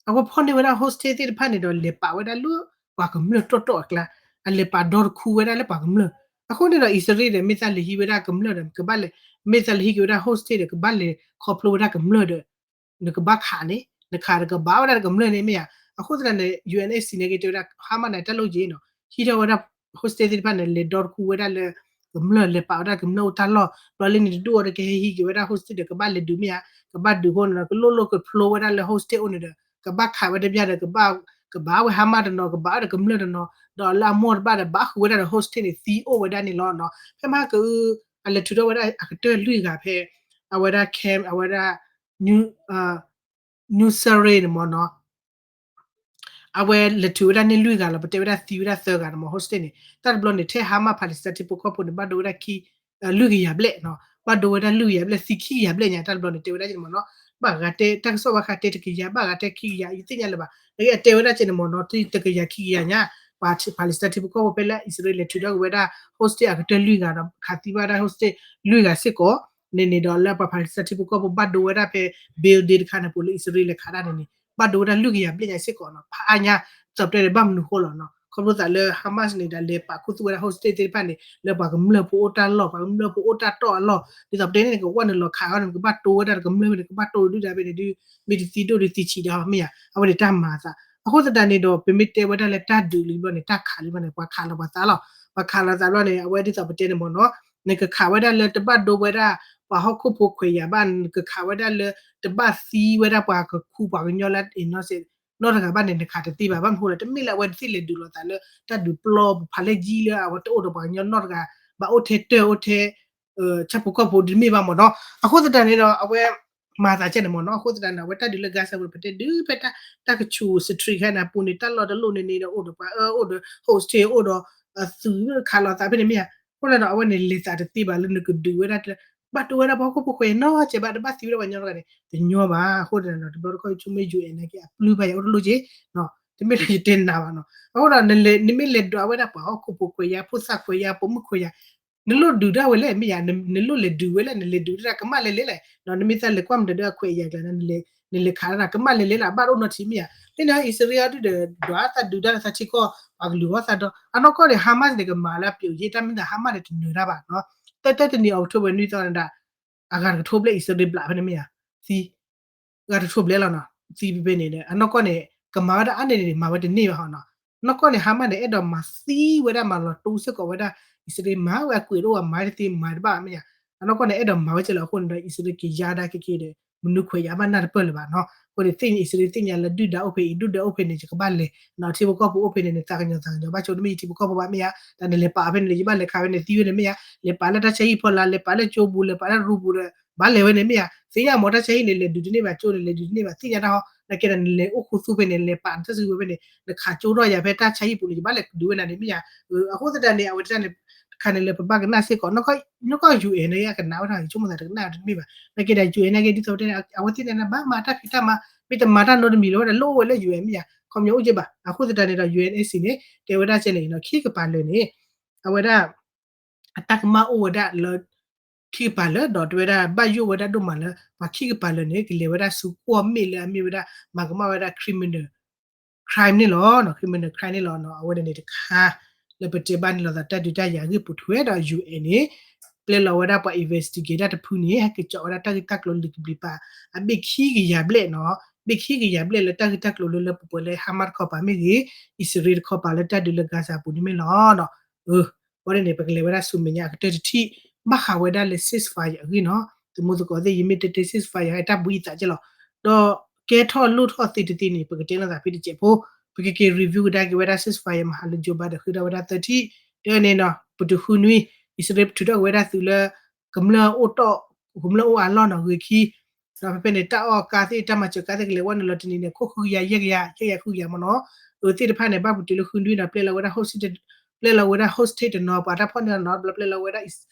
အဝဲဖီၣ်န့ၢ်ဝဲဒၣ် hostage သ့ၣ်တဖၣ်န့ၣ်ဒီး လဲၤပာ်ဝဲဒၣ်လၢပှၤကမျၢၢ်တီၢ်တီၢ်အကျါ, အလဲၤပာ်ဒီတခူဝဲဒၣ်လၢပှၤကမျၢၢ်, အဃိန့ၣ်ဒီး အံၣ်စရ့လးဒီး မ့ၢ်သးလဲၤဟံးဝဲဒၣ်ကမျၢၢ်ဒီး ကဘၣ်လဲၤ, မ့ၢ်သးလဲၤဟံးက့ၤဝဲဒၣ် hostage ဒီး ကဘၣ်လဲၤခီဖျိဝဲဒၣ်ကမျၢၢ်ဒီး နကဘၣ်ခးန့ၣ် နခးဒီးကဘၣ်ဝဲဒၣ်ကမျၢၢ်န့ၣ်မ့ၢ်ဧါ, အဃိသတးန့ၣ် U N H C န့ၣ်က့ၤတဲဝဲဒၣ် ဟါမၢ်န့ၣ် တၢ်လိၣ်က့ၤနီၤ, ဟံးထီၣ်ဝဲဒၣ် hostage သ့ၣ်တဖၣ်န့ၣ် လဲၤဒီတခူဝဲဒၣ်လၢ ကမျၢၢ်လဲၤပာ်ဝဲဒၣ်ကမျၢၢ်အိၣ်တၢ်လီၢ် ဘျီလၢန့ၣ်တဒူၣ်အီၤဒီး ကဟဲဟံးက့ၤဝဲဒၣ် hostage ဒီး ကဘၣ်လဲၤဒုးမ့ၢ်ဧါ, ကဘၣ်ဒုးအဃိန့ၣ်ဒီး ကလိၣ်လိၣ်ကဖျိဝဲဒၣ်လၢ hostage အိၣ်န့ၣ်ဒီး ကဘၣ်ခးဝဲတဘျီဒီး ကဘၣ် ကဘၣ်ဝဲ Hamas တနီၤ ကဘၣ်ဝဲဒီးကမျၢၢ်တနီၤ ဒီးလၢအမိၢ်တဘၣ်ဒီး ဘၣ်ဃုာ်ဝဲဒၣ်ဒီး hostage န့ၣ် သံအိၣ်ဝဲဒၣ်န့ၣ်လီၤနီၤ. ဖဲမဟါကအု အလဲၤထုးထီၣ်ဝဲဒၣ်အကတၢၢ်လွံၢ်ဂၤဖဲ အဝဲဒၣ် camp အဝဲဒၣ် Nuseirat န့ၣ်မ့ၢ်နီၤ အဝဲလဲၤထုးဝဲဒၣ်န့ၢ်လွံၢ်ဂၤလီၤ, ပတဲဝဲဒၣ်သံဝဲဒၣ်သၢဂၤန့ၣ်မ့ၢ် hostage န့ၣ် တၢ်တဘျီန့ၣ် ထဲ Hamas Palestine ထံဖိကီၢ်ဖိန့ၣ် ဘၣ်ဒိဝဲဒၣ်ခံ လွံၢ်ကယၤဘျဲၣ်နီၤ, ဘၣ်ဒိဝဲဒၣ်လွံၢ်ကယၤဘျဲၣ် သံခံကယၤဘျဲၣ်ညါ တၢ်တဘျီန့ၣ် တဲဝဲဒၣ်က့န့ၣ်မ့ၢ်နီၤ, ဘၣ်ဂၤတဲ တၢ်ကစီၣ်ဘၣ်ဃးတဲတကယၤ ဘၣ်ဂၤတဲခံကယၤ ယသ့ၣ်ညါလၢၤဘၣ်, နကတဲဝဲဒၣ်က့န့ၣ်မ့ၢ်နီၤ တကယၤခံကယၤညါ, ပှၤ Palestine ထံဖိကီၢ်ဖိဖဲလၢအံၣ်စရ့လးလဲၤထုးထီၣ်က့ၤဝဲဒၣ် hostage အကတၢၢ်လွံၢ်ဂၤဒီး ခးသံဘၣ်ဒၣ် hostage လွံၢ်ဂၤစ့ၢ်ကီး န့ၣ်န့ၣ်ဒီးလၢပှၤ Palestine ထံဖိကီၢ်ဖိဘၣ်ဒိဝဲဒၣ်ဖဲ building တခါန့ၣ် ပူၤလၢအံၣ်စရ့လးလဲၤခးဒၣ်န့ၣ်န့ၣ် ဘၣ်ဒိဝဲဒၣ်လွံၢ်ကယၤဘျဲၣ်ညါစ့ၢ်ကီးနီၤ, ဖးအါညါ ဒ်သိးပတဲန့ၣ် ဘၣ်မနုၤဃိလီၤနီၤ, ခီဖျိသးလၢ Hamas န့ၣ်ဒီး လဲၤပာ်ခူသူၣ်ဝဲဒၣ် hostage သ့ၣ်တဖၣ်န့ၣ် လၢပှၤကမျၢၢ်ဖိအိၣ်တၢ်လီၢ် ပှၤကမျၢၢ်ဖိအိၣ်တၢ်တီၢ်အလီၢ် ဒ်သိးပတဲန့ၣ် ကဝဲန့ၣ်လီၤခးအီၤန့ၣ် ကဘၣ်တိဝဲဒၣ်ဒီးကမျၢၢ်ဖဲန့ၣ် ကဘၣ်တိဒုၣ်ဒါဖဲန့ၣ်ဒုး မ့ၢ်တသံဒိၣ်ဒုးသံဆံးဒီးမ့ၢ်ဧါ, အဝဲန့ၣ်တၢ်မၤအသး, အဃိသတးန့ၣ်ဒီး ပမ့ၢ်တဲဝဲဒၣ်လၢတၢ်ဒုးလံဘျီန့ၣ် တၢ်ခးလံဘျီန့ၣ် ပှၤခးလီၤပှၤသးလီၤ, ပှၤခးလီၤသးဘျီန့ၣ် အဝဲဒ်သိးပတဲန့ၣ်မ့ၢ်နီၤ နကခးဝဲဒၣ်လၢတဘၣ်ဒိဝဲဒၣ် ပှၤဟီၣ်ခိၣ်ဖိခွဲးယာ်ဘၣ် နကခးဝဲဒၣ်လၢ တဘၣ်သံဝဲဒၣ်ပှၤကခူပှၤကညီလၢအ့ၣ်နီၣ်စဲး နီတဂၤဘၣ်န့ၣ် နခးတသ့ဘၣ်, ဘၣ်မနုၤဃိလဲၣ် တမ့ၢ်လၢအဝဲသ့ၣ်လဲၤဒုးလိာ်သးလၢ တၢ်ဒုးပျီပူၤဖးလဲၢ်ကၠံလၢအဝဲတအိၣ်ဒီးပှၤကညီနီတဂၤ ဘၣ်အိၣ်ထဲတၢၢ်အိၣ်ထဲ ဆၣ်ဖိကီၢ်ဖိတမ့ၢ်ဘၣ်မ့ၢ်နီၤ, အဃိသတးန့ၣ်ဒီး အဝဲ မၤသးကဲန့ၣ်မ့ၢ်နီၤ, အဃိသတးန့ၣ် အဝဲတၢ်ဒုးလၢ Gaza ပူၤ ပတဲဒုးဖဲတၢ် တၢ်ကဆူး street ခဲန့ၣ် အပူၤန့ၣ် တၢ်လီၢ်တလီၢ်န့ၣ်န့ၣ်ဒီး အိၣ်ဒီးပှၤအၢ အိၣ်ဒီး hostage အိၣ်ဒီး အသုးခးလိာ်သးဖဲန့ၣ်မ့ၢ်ဧါ, အဃိန့ၣ်ဒီး အဝဲန့ၣ်လဲၤသးတသ့ဘၣ်လၢနကဒုးဝဲဒၣ် ဘၣ်တိဝဲဒၣ်ပှၤဟီၣ်ခိၣ်ဖိခွဲးနီၤ စဲးဘၣ်တဘၣ်သံဝဲဒၣ်ပှၤကညီတဂၤန့ၣ် တညီဘၣ်, အဃိန့ၣ်ဒီး တဘျီတခီၣ်ဆိမ့ၢ် ယူၣ်အဲၣ် နာ်က့ အပျုၢ်ဘၣ်ယၤအိၣ်တလိၣ်က့ တမ့ၢ်လၢယတဲနၤဘၣ်နီၤ, အဃိဒီး နမ့ၢ်လဲၤဒွးဝဲဒၣ်ပှၤဟီၣ်ခိၣ်ဖိခွဲးယာ် ဖိသၣ်ခွဲးယာ် ပိာ်မုၣ်ခွဲးယာ် နလိၣ်ဒုးဒၣ်ဝဲလဲၣ်မ့ၢ်ဧါ, နလိၣ်လဲၤဒုးဝဲလဲၣ်, နလဲၤဒုးတၢ်ကမၣ်လဲၤလဲၤလဲၣ်, နမ့ၢ်သးလဲၤကွၢ်မတၤဒၣ်အခွဲးအယာ်ကျါန့ၣ် နလဲၤခးတၢ်ကမၣ်လဲၤလဲၤလၢအဘၣ်တအိၣ်နီတထံးမ့ၢ်ဧါ, လၢန့ၣ် အံၣ်စရ့လးဒုးဒီး ဒွးသးဒုးတၢ်လၢသးထံကီၢ် ပှၤကလုာ်ဂီၢ်သးဒီး အနီၢ်ကီၢ်န့ၣ် Hamas န့ၣ် ကမၤလၢအပျိာ်ယ့ၢ် တၢ်မ့ၢ်သး Hamas န့ၣ် တနၢၤတၢ်ဘၣ်နီၤ, တၢ်တၢ်တနံၤ October နွံသီန့ၣ်ဒၣ် အဂၤတကထိဘျဲၣ် အံၣ်စရ့လးဘျးဖဲန့ၣ်မ့ၢ်ဧါ, သံ ဂၤတကထိဘျဲၣ်လီၤနီၤ, သံဖဲဖဲန့ၣ် အနီၢ်ကီၢ်န့ၣ် ကမၤဝဲဒၣ်အါန့ၢ်န့ၣ် မၤဝဲတန့ၢ်ဘၣ်ဟီနီၤ, နီၢ်ကီၢ်န့ၣ် Hamas န့ၣ် အဲၣ်ဒိးမၤသံဝဲဒၣ်မၤလီၤတူစ့ၢ်ကီးဝဲဒၣ် အံၣ်စရ့လး မၤဝဲအကွဲးတအိၣ်ဘၣ် မၤတသ့မၤတဘၣ်မ့ၢ်ဧါ, အနီၢ်ကီၢ်န့ၣ် အဲၣ်ဒိးမၤဝဲကဲလၢအဃိန့ၣ်ဒီး အံၣ်စရ့လးက့ၤယါဒၣ်က့ၤက့ၤဒီး မနုၤခွဲးယာ်ဘၣ်နၢ်တပၢၢ်လၢၤဘၣ်နီၤ, အဃိန့ၣ်သ့ၣ်ညါ အံၣ်စရ့လးသ့ၣ်ညါလၢဒုၣ်ဒါအိၣ်ဖဲအံၤ ဒုၣ်ဒါအိၣ်ဖဲန့ၣ် ယကဘၣ်လဲၤ ထံဖိကီၢ်ဖိအိၣ်ဖဲန့ၣ် နသးကညီၤသးကညီၤဘၣ်ဆိ တမ့ၢ်ယထံဖိကီၢ်ဖိဘၣ်မ့ၢ်ဧါ, တၢ်နလဲၤပာ်ဖဲန့ၣ် ယဘၣ်လဲၤခးဝဲန့ၣ် သံဝဲန့ၣ်မ့ၢ်ဧါ, လဲၤပာ်လၢတၢ်ဆါဟံၣ်ဖီလာ် လဲၤပာ်လၢကၠိပူၤ လဲၤပာ်လၢရူပူၤဒီး ဘၣ်လဲၤဝဲန့ၣ်မ့ၢ်ဧါ, သ့ၣ်ညါမ့ၢ် တၢ်ဆါဟံၣ်န့ၣ် လဲၤဒုးတန့ၢ်ဘၣ် ကၠိန့ၣ် လဲၤဒုးတန့ၢ်ဘၣ် သ့ၣ်ညါတၢ်ဟီ, နာ်က့ဒီး နလဲၤအိၣ်ခူသူၣ်ဖဲန့ၣ် လဲၤပာ်နတၢ်စုကဝဲၤဖဲန့ၣ် နခးကၠိထီၣ်ယၤဖဲတၢ်ဆါဟံၣ်ပူၤန့ၣ် ယဘၣ်လဲၤဒုးဝဲနၤန့ၣ်မ့ၢ်ဧါ, အဃိသတးန့ၣ် အဝဲတခါန့ၣ် တခါန့ၣ်လၢပဘၣ်ကနၣ်စ့ၢ်ကီး နီၢ်ကီၢ် ယူၣ်အဲၣ် န့ၣ် အကနၣ်ဝဲဒၣ် ယဆိကမိၣ်သးတကနၣ်တမ့ၢ်ဘၣ်, နာ်က့ဒီး ယူၣ်အဲၣ် နာ်က့ ဒ်သိးပတဲန့ၣ် အဝဲသ့ၣ်န့ၣ် ဘၣ်မၤတၢ်ဖံးတၢ်မၤ မ့ၢ်တမၤတၢ်နီတမံၤလၢၤဝဲဒီး လိၣ်အိၣ်ဝဲလၢ ယူၣ်အဲၣ် မ့ၢ်ဧါ, ခီပညီအိၣ်က့ဘၣ်, အဃိသတးန့ၣ်ဒီး ယူၣ်အဲၣ် န့ၣ် တဲဝဲဒၣ်ကဲန့ၣ် ခံကပၤလၢာ်န့ၣ် အဝဲဒၣ် အတၢ်ကမၣ်အိၣ်ဝဲဒၣ်လၢ ခံကပၤလၢာ် ဒီးတဲဝဲဒၣ် ဘၣ်ယိၣ်ဝဲဒၣ်ဒိၣ်မးလၢ ပှၤခံကပၤလၢာ်န့ၣ် ကလဲၤဝဲဒၣ်ဆူကွီၢ်မ့ၣ်လၢအမ့ၢ်ဝဲဒၣ် မၤကမၣ်ဝဲဒၣ် criminal crime န့ၣ်လီၤ, criminal crime န့ၣ်လီၤ, အဝဲန့ၣ်တခါ လၢပတဲဘၣ်န့ၣ်လီၤသး တၢ်ဒုးတၢ်ယၤအဂ့ၢ်ပူၤ ထဝဲဒီး ယူၣ်အဲၣ် န့ၣ် ပျဲလီၤဝဲဒၣ်ပှၤ investigator တဖုန့ၣ် ဟဲက့ၤကၠီးဝဲဒၣ်တၢ်ဂ့ၢ်တၢ်ကျိၤလံာ်ကဘျံးပၤ အဘ့ၣ်ခံကယၤဘျဲၣ်နီၤ, ဘ့ၣ်ခံကယၤဘျဲၣ်လၢတၢ်ဂ့ၢ်တၢ်ကျိၤလၢ လၢပှဲၤပှဲၤလၢ Hamas တခီပၤမ့ၢ်ဂ့ၤ, အံၣ်စရ့လးတခီပၤလၢတၢ်ဒုးလၢ Gaza ပူၤန့ၣ်မ့ၢ်လီၤ. အဝဲန့ၣ်န့ၣ် ပကလဲၤဝဲဒၣ်ဆူမဲာ်ညါအကတၢၢ်တထံၣ် ဘၣ်ဃးဝဲဒၣ်လၢ ceasefire အဂ့ၢ်နီၤ, သုးမုၢ်သကိးသ့ၣ် ယမ့ၢ်တဲတဲ ceasefire တၢ်ဘှံးအသးကဲလီၤ, ဒီးကဲထီၣ်လိၣ်ထီၣ်သ့တသ့န့ၣ် ပကတဲလိာ်သးဖဲတစဲးဖိ, ပကက့ၤ review ကဒါက့ၤဝဲဒၣ် ceasefire မဟါလၢ Joe Biden ဃ့ထီၣ်ဝဲဒၣ်သၢထံၣ်, တၢ်န့ၣ်နီၤ ပတုၤဃုနွံ အံၣ်စရ့လးထုးထီၣ်က့ၤဝဲဒၣ်သုးလၢ ကမျၢၢ်အိၣ်တီၢ် ကမျၢၢ်အိၣ်အလီၢ်နီၤ ဂ့ၤခံ ဒီးဖဲဖဲန့ၣ် တၢ်အီၣ်ကါသ့ၣ် တၢ်မၤစၢၤကါသ့ၣ် ကလဲၤဝဲန့ၣ်လီၤတနံၤန့ၣ် ခိၣ်ဃုကယၤ ယဲၢ်ကယၤ ယဲၢ်ကယၤဃုကယၤမ့ၢ်နီၤ, အဝဲသ့ၣ်တဖၣ်န့ၣ် ဘၣ်ပတုၤလၢဃုနွံနီၤ ပျဲလီၤဝဲဒၣ် hostage ပျဲလီၤဝဲဒၣ် hostage တနီၤ ပှၤတၢ်ဖီၣ်န့ၢ်နီၤ ဘျီပျဲလီၤဝဲဒၣ်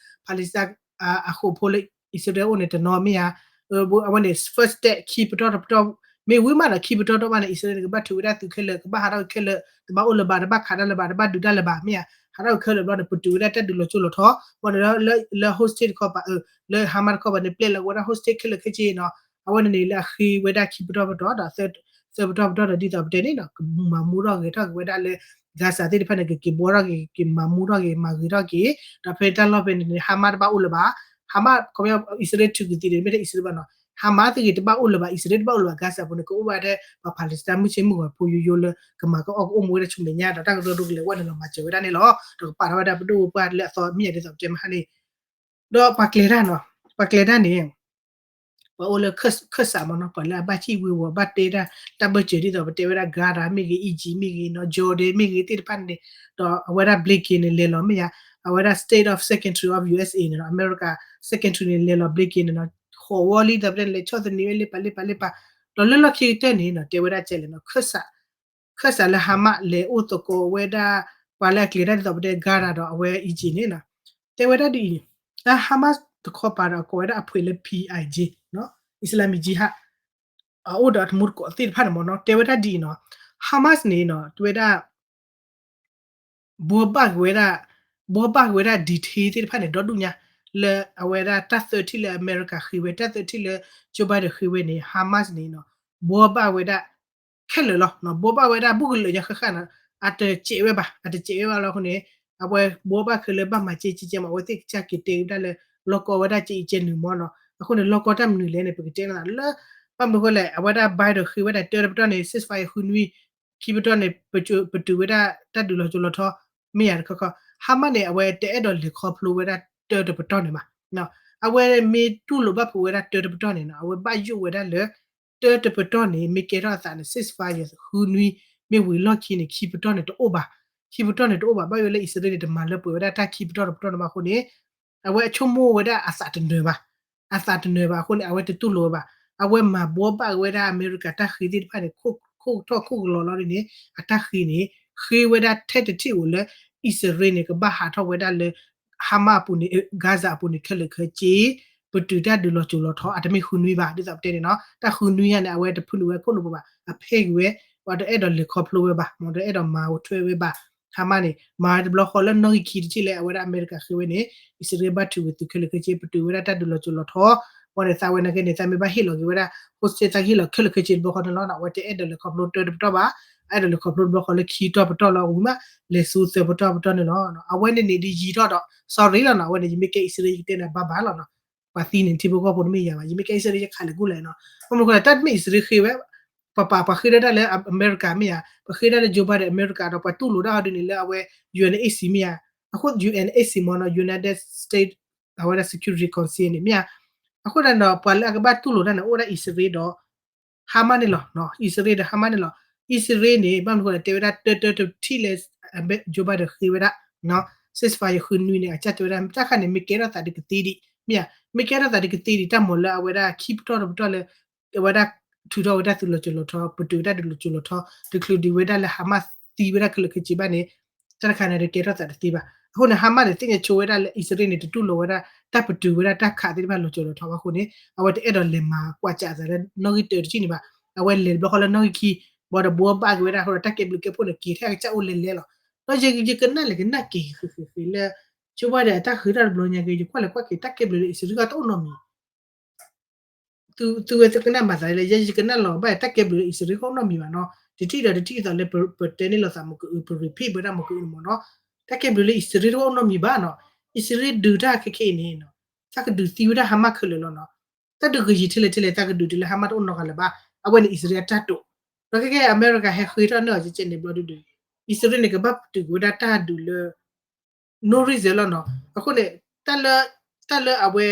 Palestine အဃိးဖိလၢ အံၣ်စရ့လးအိၣ်န့ၣ်တနီၤမ့ၢ်ဧါ, အဝဲန့ၣ် first step ခံပတီၢ်တပတီၢ် မ့ၢ်ဝံၤမးဒီး ခံပတီၢ်တပတီၢ်မးန့ၣ် အံၣ်စရ့လးန့ၣ် ကဘၣ်ထုးဝဲဒၣ်သုးခဲလၢာ် ကဘၣ်ဟးထီၣ်ခဲလၢာ် တဘၣ်အိၣ်လၢၤဘၣ် တဘၣ်ခးတၢ်လၢၤဘၣ် တဘၣ်ဒုးတၢ်လၢၤဘၣ်မ့ၢ်ဧါ, ဟးထီၣ်ခဲလၢာ်ဘျီန့ၣ် ပတုာ်ဝဲဒၣ်တၢ်ဒုးလီၤစိၤလီၤထီ, ဘၣ်န့ၣ်လၢ hostage တခီပၤ လၢ Hamas တခီပၤန့ၣ် ပျဲလီၤဝဲဒၣ် hostage ခဲလၢာ်ခဲဆ့နီၤ, အဝဲန့ၣ်န့ၣ် လၢအဃ့ဝဲဒၣ်ခံပတီၢ်ပတီၢ်ဒီး သၢပတီၢ်ပတီၢ်ဒီး ဒ်သိးပတဲန့ၣ်နီၤ ကမၤမူထီၣ်ဂဲၤထီၣ်က့ၤဝဲဒၣ်လၢ Gaza သ့ၣ်တဖၣ်န့ၣ် ကက့ၤဘှီထီၣ်က့ၤ က့ၤမၤမူထီၣ်က့ၤ မၤဂ့ၤထီၣ်က့ၤ, ဒီးဖဲတၢ်လီၢ်ဖဲန့ၣ်န့ၣ် Hamas တဘၣ်အိၣ်လၢၤဘၣ်, Hamas ခီပညီ အံၣ်စရ့လးထုးကသံၣ်န့ၣ် မ့ၢ်တၢ်အံၣ်စရ့လးဘၣ်နီၤ, Hamas သ့ၣ်ဂ့ၤတဘၣ်အိၣ်လၢၤဘၣ်, အံၣ်စရ့လးတဘၣ်အိၣ်လၢၤဘၣ်, Gaza ပူၤန့ၣ် ကအိၣ်ဝဲဒၣ်ပှၤ Palestine မုၢ်ဆ့မုၢ်ဂီၤဖိယိယိလၢ ကမၤကအီၣ်ကအိၣ်မူဝဲဒၣ်ဆူမဲာ်ညါဒီး တၢ်ကရၢကရိကလဲၤဝဲန့ၣ်လီၤ မၤစၢၤဝဲဒၣ်န့ၣ်လီၤ. ဒီးကပာ်ထီၣ်ဝဲဒၣ်ပဒိၣ်ပပှၢ်လၢအသီမ့ၢ်ယၤဒ်သိးပတဲမဟါန့ၣ် ဒီးပှၤကျဲၤတၢ်နီၤ, ပှၤကျဲၤတၢ်န့ၣ် ပှၤအိၣ်လၢခၢၣ်စးမ့ၢ်နီၤ, ပှၤလၢအဘၣ်ဟံၣ်ဝ့ၤဝီၤ ဘၣ်တဲတၢ် တၢ်ဘၢၣ်စၢၤဒ်သိးပတဲဝဲဒၣ် Qatar မ့ၢ်ဂ့ၤ, Egypt မ့ၢ်ဂ့ၤနီၤ, Jordan မ့ၢ်ဂ့ၤသ့ၣ်တဖၣ်န့ၣ် ဒီးအဝဲဒၣ် Blinken န့ၣ် လဲၤလီၤမ့ၢ်ယၤ, အဝဲဒၣ် State of Secretary of U S A န့ၣ်နီၤ, အမဲရကၤ Secretary န့ၣ် လဲၤလီၤ Blinken န့ၣ်နီၤ, ဃိးဝီလံဒီးပတဲန့ၣ် လဲၤဆီၣ်သနံးဝဲလ့ပာ်လ့ပာ်လ့ပာ်, ဒီးလၢလီၢ်ခံကတၢၢ်န့ၣ်နီၤ တဲဝဲဒၣ်ကဲလဲၣ်နီၤ, ခၢၣ်စး ခၢၣ်စးလၢ Hamas လဲၤအိၣ်သကိးဝဲဒၣ် ပှၤလၢအကျဲၤတၢ်ဒ်သိးပတဲ Gaza ဒီးအဝဲ Egypt န့ၣ်နီၤ, တဲဝဲဒၣ်ဒ်အံၤ, တၢ် Hamas တခီပၤဒီးအကိးဝဲဒၣ်အဖှဲးလၢ P I J နီၤ, Islamic Jihad အအိၣ်ဒီးအတမူတကိးသ့ၣ်တဖၣ်န့ၣ်မ့ၢ်နီၤ, တဲဝဲဒၣ်ဒ်အံၤနီၤ, Hamas န့ၣ်နီၤ တဲဝဲဒၣ် ဘှီဘၣ်က့ၤဝဲဒၣ်, ဘှီဘၣ်က့ၤဝဲဒၣ် detail သ့ၣ်တဖၣ်န့ၣ် ဒီဒူၣ်ညါ, လၢအဝဲဒၣ်တၢ်သၢထံၣ်လၢအမဲရကၤဃ့ဝဲ, တၢ်သၢထံၣ်လၢ Joe Biden ဃ့ဝဲန့ၣ် Hamas န့ၣ်နီၤ, ဘှီဘၣ်ဝဲဒၣ် ခဲလၢာ်လီၤ, ဘှီဘၣ်ဝဲဒၣ်ဘူးကလၢာ်ညါဃၣ်ဃၣ်နီၤ, အတစဲးဝဲဘၣ်, အတစဲးဝဲဘၣ်လီၤအဃိန့ၣ်, အဝဲဘှီဘၣ်ခဲလၢာ်ဘၣ်မၤကဲကဲကဲမး အဝဲသ့ၣ်ကစၢ်က့ၤတဲဝဲဒၣ်လၢ လီၢ်ကီဝဲဒၣ်ကဲအံၤကဲနုာ်မ့ၢ်နီၤ, အဃိန့ၣ် လီၢ်ကီတၢ်မနုၤလဲၣ်န့ၣ် ပကတဲလီၤသးလၢ ဘၣ်မနုၤဃိလဲၣ် အဝဲဒၣ် Biden ဃ့ဝဲဒၣ်တၢတပတီၢ်န့ၣ် ceasefire ဃုနွံ ခံပတီၢ်န့ၣ် ပတုာ်ဝဲဒၣ်တၢ်ဒုးလီၤစိၤလီၤထီ မ့ၢ်ယၤတခီခီ, Hamas န့ၣ် အဝဲတအဲၣ်ဒိးလဲၤခီဖျိဝဲဒၣ်တၢတပတီၢ်န့ၣ်ဘၣ်, အဝဲမ့ၢ်တူၢ်လိာ်ဘၣ်ဖုးဝဲဒၣ်တၢတပတီၢ်န့ၣ်နီၤ အဝဲဘၣ်ယိၣ်ဝဲဒၣ်လၢ တၢတပတီၢ်န့ၣ် မ့ၢ်ကဲထီၣ်အသးန့ၣ် ceasefire ဃုနွံ မ့ၢ်ဝံၤလီၢ်ခံန့ၣ် ခံပတီၢ်န့ၣ်တအိၣ်ဘၣ်, ခံပတီၢ်န့ၣ်တအိၣ်ဘၣ်, ဘၣ်ယိၣ်လၢအံၣ်စရ့လးန့ၣ်တမၤလၢပှဲၤဝဲဒၣ်တၢ်ခံပတီၢ်တပတီၢ်န့ၣ်ဘၣ်အဃိန့ၣ် အဝဲအဆိကမိၣ်ဝဲဒၣ်အသးတနၢၤဘၣ်, အသးတနၢၤဘၣ်အဃိန့ၣ် အဝဲတတူၢ်လိာ်ဝဲဘၣ်, အဝဲမၤဘှီဘၣ်ဝဲဒၣ်အမဲရကၤတၢ်ဃ့သ့ၣ်တဖၣ်န့ၣ် ခိၣ်ထီၣ်ခိၣ်ကလီၤလီၤန့ၣ် အတၢ်ဃ့န့ၣ် ဃ့ဝဲဒၣ်ထဲတထံၣ်ဧိၤလၢ အံၣ်စရ့လးန့ၣ် ကဘၣ်ဟးထီၣ်ဝဲဒၣ်လၢ Hamas အပူၤန့ၣ် Gaza အပူၤန့ၣ် ခဲလၢာ်ခဲဆ့ ပတုာ်တၢ်ဒုးလီၤစိၤလီၤထီ အတမ့ၢ်ဃုနွံဘၣ် ဒ်သိးပတဲန့ၣ်နီၤ, တၢ်ဃုနွံညါန့ၣ် အဝဲတဖုနုာ်ဝဲခိၣ်နူာ်ပူၤဘၣ်, အဖဲက့ၤဝဲ ပှၤတအဲၣ်ဒိးလဲၤခီဖျိဝဲဘၣ်, မ့ၢ်တအဲၣ်ဒိးမၤဝဲထွဲဝဲဘၣ်, Hamas န့ၣ် မၤဝဲတဘျီဃီလၢနီၣ်ဂံၢ်ခံတထံၣ်လၢအဝဲဒၣ်အမဲရကၤဃ့ဝဲန့ၣ် အံၣ်စရ့လးဘၣ်ထုးဝံၤသုးခဲလၢာ်ခဲဆ့ ပတုာ်ဝဲဒၣ်တၢ်ဒုးလီၤစိၤလီၤထီ, ဝံၤန့ၣ် သးဝဲနာ်က့န့ၣ် သးမ့ၢ်ဘၣ်ဟ့ၣ်လီၤက့ၤဝဲဒၣ် hostage သးကဟ့ၣ်လီၤခဲလၢာ်ခဲဆ့တဘျီဃီန့ၣ်လီၤ, အဝဲတအဲၣ်ဒိးလဲၤခီဖျိတၢတပတီၢ်ဘၣ်, အဲၣ်ဒိးလဲၤခီဖျိတဘျီဃီလၢခံတီၤပတီၢ်လီၤ, ဝံၤမး လဲၤဆူသၢပတီၢ်ပတီၢ်န့ၣ်လီၤ, အဝဲန့ၣ်န့ၣ်ဒ်ယံာ်ထီၣ်ဒီး sorry လီၤနီၤ, အဝဲန့ၣ် ယမ့ၢ်ကဲအံၣ်စရ့လး ယကတဲနၤဘၣ်ဘၣ်လီၤနီၤ, ပှၤသံန့ၣ် ထံဖိကီၢ်ဖိတမ့ၢ်ယၤဘၣ်, ယမ့ၢ်ကဲအံၣ်စရ့လး ယခးလဲၤကူၣ်လဲၤနီၤ, ဘၣ်မနုၤဃိလဲၣ် တၢ်တမ့ၢ်အံၣ်စရ့လးဃ့ဝဲ ပှၤပာ်ပှၤဃ့ဒၣ်တၢ်လၢအမဲရကၤမ့ၢ်ဧါ, ပဃ့ဒၣ်လၢ Joe Biden အမဲရကၤဒီး ပှၤတူၢ်လိာ်ဒၣ်အီၤဒ်န့ၣ်လၢအဝဲ U N H C မ့ၢ်ဧါ, အဃိ U N H C မ့ၢ်နီၤ United States အဝဲဒၣ် Security Council န့ၣ်မ့ၢ်ဧါ, အဃိသတးဒီး ပှၤလၢအကဘၣ်တူၢ်လိာ်တၢ်န့ၣ် အိၣ်ဝဲဒၣ်အံၣ်စရ့လးဒီး Hamas န့ၣ်လီၤ, အံၣ်စရ့လးဒီး Hamas န့ၣ်လီၤ, အံၣ်စရ့လးန့ၣ် ဘၣ်မနုၤဃိလဲၣ် တဲဝဲဒၣ်တၢတၢတထံၣ်လၢ Joe Biden ဃ့ဝဲဒၣ် ceasefire ဃုနွံန့ၣ် အကစၢ်တဲဝဲဒၣ် တၢ်ခါန့ၣ် မ့ၢ်ကဲထီၣ်သးဒ်ကသ့ဒံး မ့ၢ်ဧါ, မ့ၢ်ကဲထီၣ်သးဒ်ကသ့ဒံး တၢ်မၤလၢအဝဲဒၣ်ခံပတီၢ်တပတီၢ်လၢ အဝဲဒၣ်ထုးထီၣ်ဝဲဒၣ်သုးလီၤစိၤလီၤထီ ပတုာ်ဝဲဒၣ်ဒုးလီၤစိၤလီၤထီ တချုးဒံးဝဲဒၣ်လၢ Hamas သံဝဲဒၣ်ခဲလၢာ်ခဲဆ့ဘၣ်န့ၣ် တၢ်တခါန့ၣ် တကဲထီၣ်သးတသ့ဘၣ်. အဃိန့ၣ် Hamas န့ၣ် သ့ၣ်ညါဆိဝဲဒၣ်လၢအံၣ်စရ့လးန့ၣ် တတူၢ်လိာ်ဝဲဒၣ် တၢ်ပတုာ်ဝဲဒၣ်တၢ်ခးသ့ၣ်တဖၣ်လီၤစိၤလီၤထီဘၣ်အဃိန့ၣ် အဝဲတအဲၣ်ဒိးလဲၤမၤကွၢ်ကးအသးလၢနီၣ်ဂံၢ်တၢတထံၣ်န့ၣ်ဘၣ်. အဝဲလဲၤတဘျီဃီလၢနီၣ်ဂံၢ်ခံ ဘၣ်ဒီးဘှီဘၣ်က့ၤဝဲဒၣ်အဃိဒီး တၢ်ကဲဘျုးကဲဖှိၣ်န့ၣ် က့ၤထဲအကစၢ်အိၣ်လဲၤလဲၤလီၤ. ဒီးယကနၣ်လဲၣ်ကနၣ်က့ၤဃ့ဃ့ဃ့လၢ ဆိဘၣ်ဒီးအတၢ်ဃ့တၢ်တဘျီညါက့ၤ ယကွၢ်လဲၤကွၢ်က့ၤ တၢ်ကဲဘျုးလၢအံၣ်စရ့လးတအိၣ်နီတမံၤ သုဝဲသုကနၣ်မၤသးလၢ ယဲယကနၣ်လီၤဘၣ် တၢ်ကဲဘျုးလၢအံၣ်စရ့လးတအိၣ်နီတမံၤဘၣ်နီၤ. တထံၣ်ဒီးတထံၣ်အသိးလၢပတဲန့ၢ်လိာ်သးမ့ၢ်ကအု ပ repeat ဝဲဒၣ်မ့ၢ်ကအုန့ၣ်မ့ၢ်နီၤ. တၢ်ကဲဘျုးလၢအံၣ်စရ့လးတအိၣ်နီတမံၤဘၣ်နီၤ. အံၣ်စရ့လးဒုးတၢ်ခဲခဲအံၤန့ၣ် သးကဒုးသံဝဲဒၣ် Hamas ခဲလၢာ်လီၤနီၤ. တၢ်ဒုးကယံာ်ထဲလဲၣ်ထဲလဲၣ် သးကဒုးတုၤလၢ Hamas တအိၣ်နီတဂၤလၢၤဘၣ်. အဝဲန့ၣ်အံၣ်စရ့လးအတၢ်တိာ် ဒီးခဲကဲ အမဲရကၤဟဲဃ့ထီၣ်န့ၢ်အီၤကဲကဲန့ၣ်ဘျီဒုးဒုး အံၣ်စရ့လးန့ၣ် ကဘၣ်တုာ်က့ၤဝဲဒၣ်တၢ်ဒုးလၢ no reason လီၤနီၤ. အဃိန့ၣ် တၢ်လၢ တၢ်လၢအဝဲ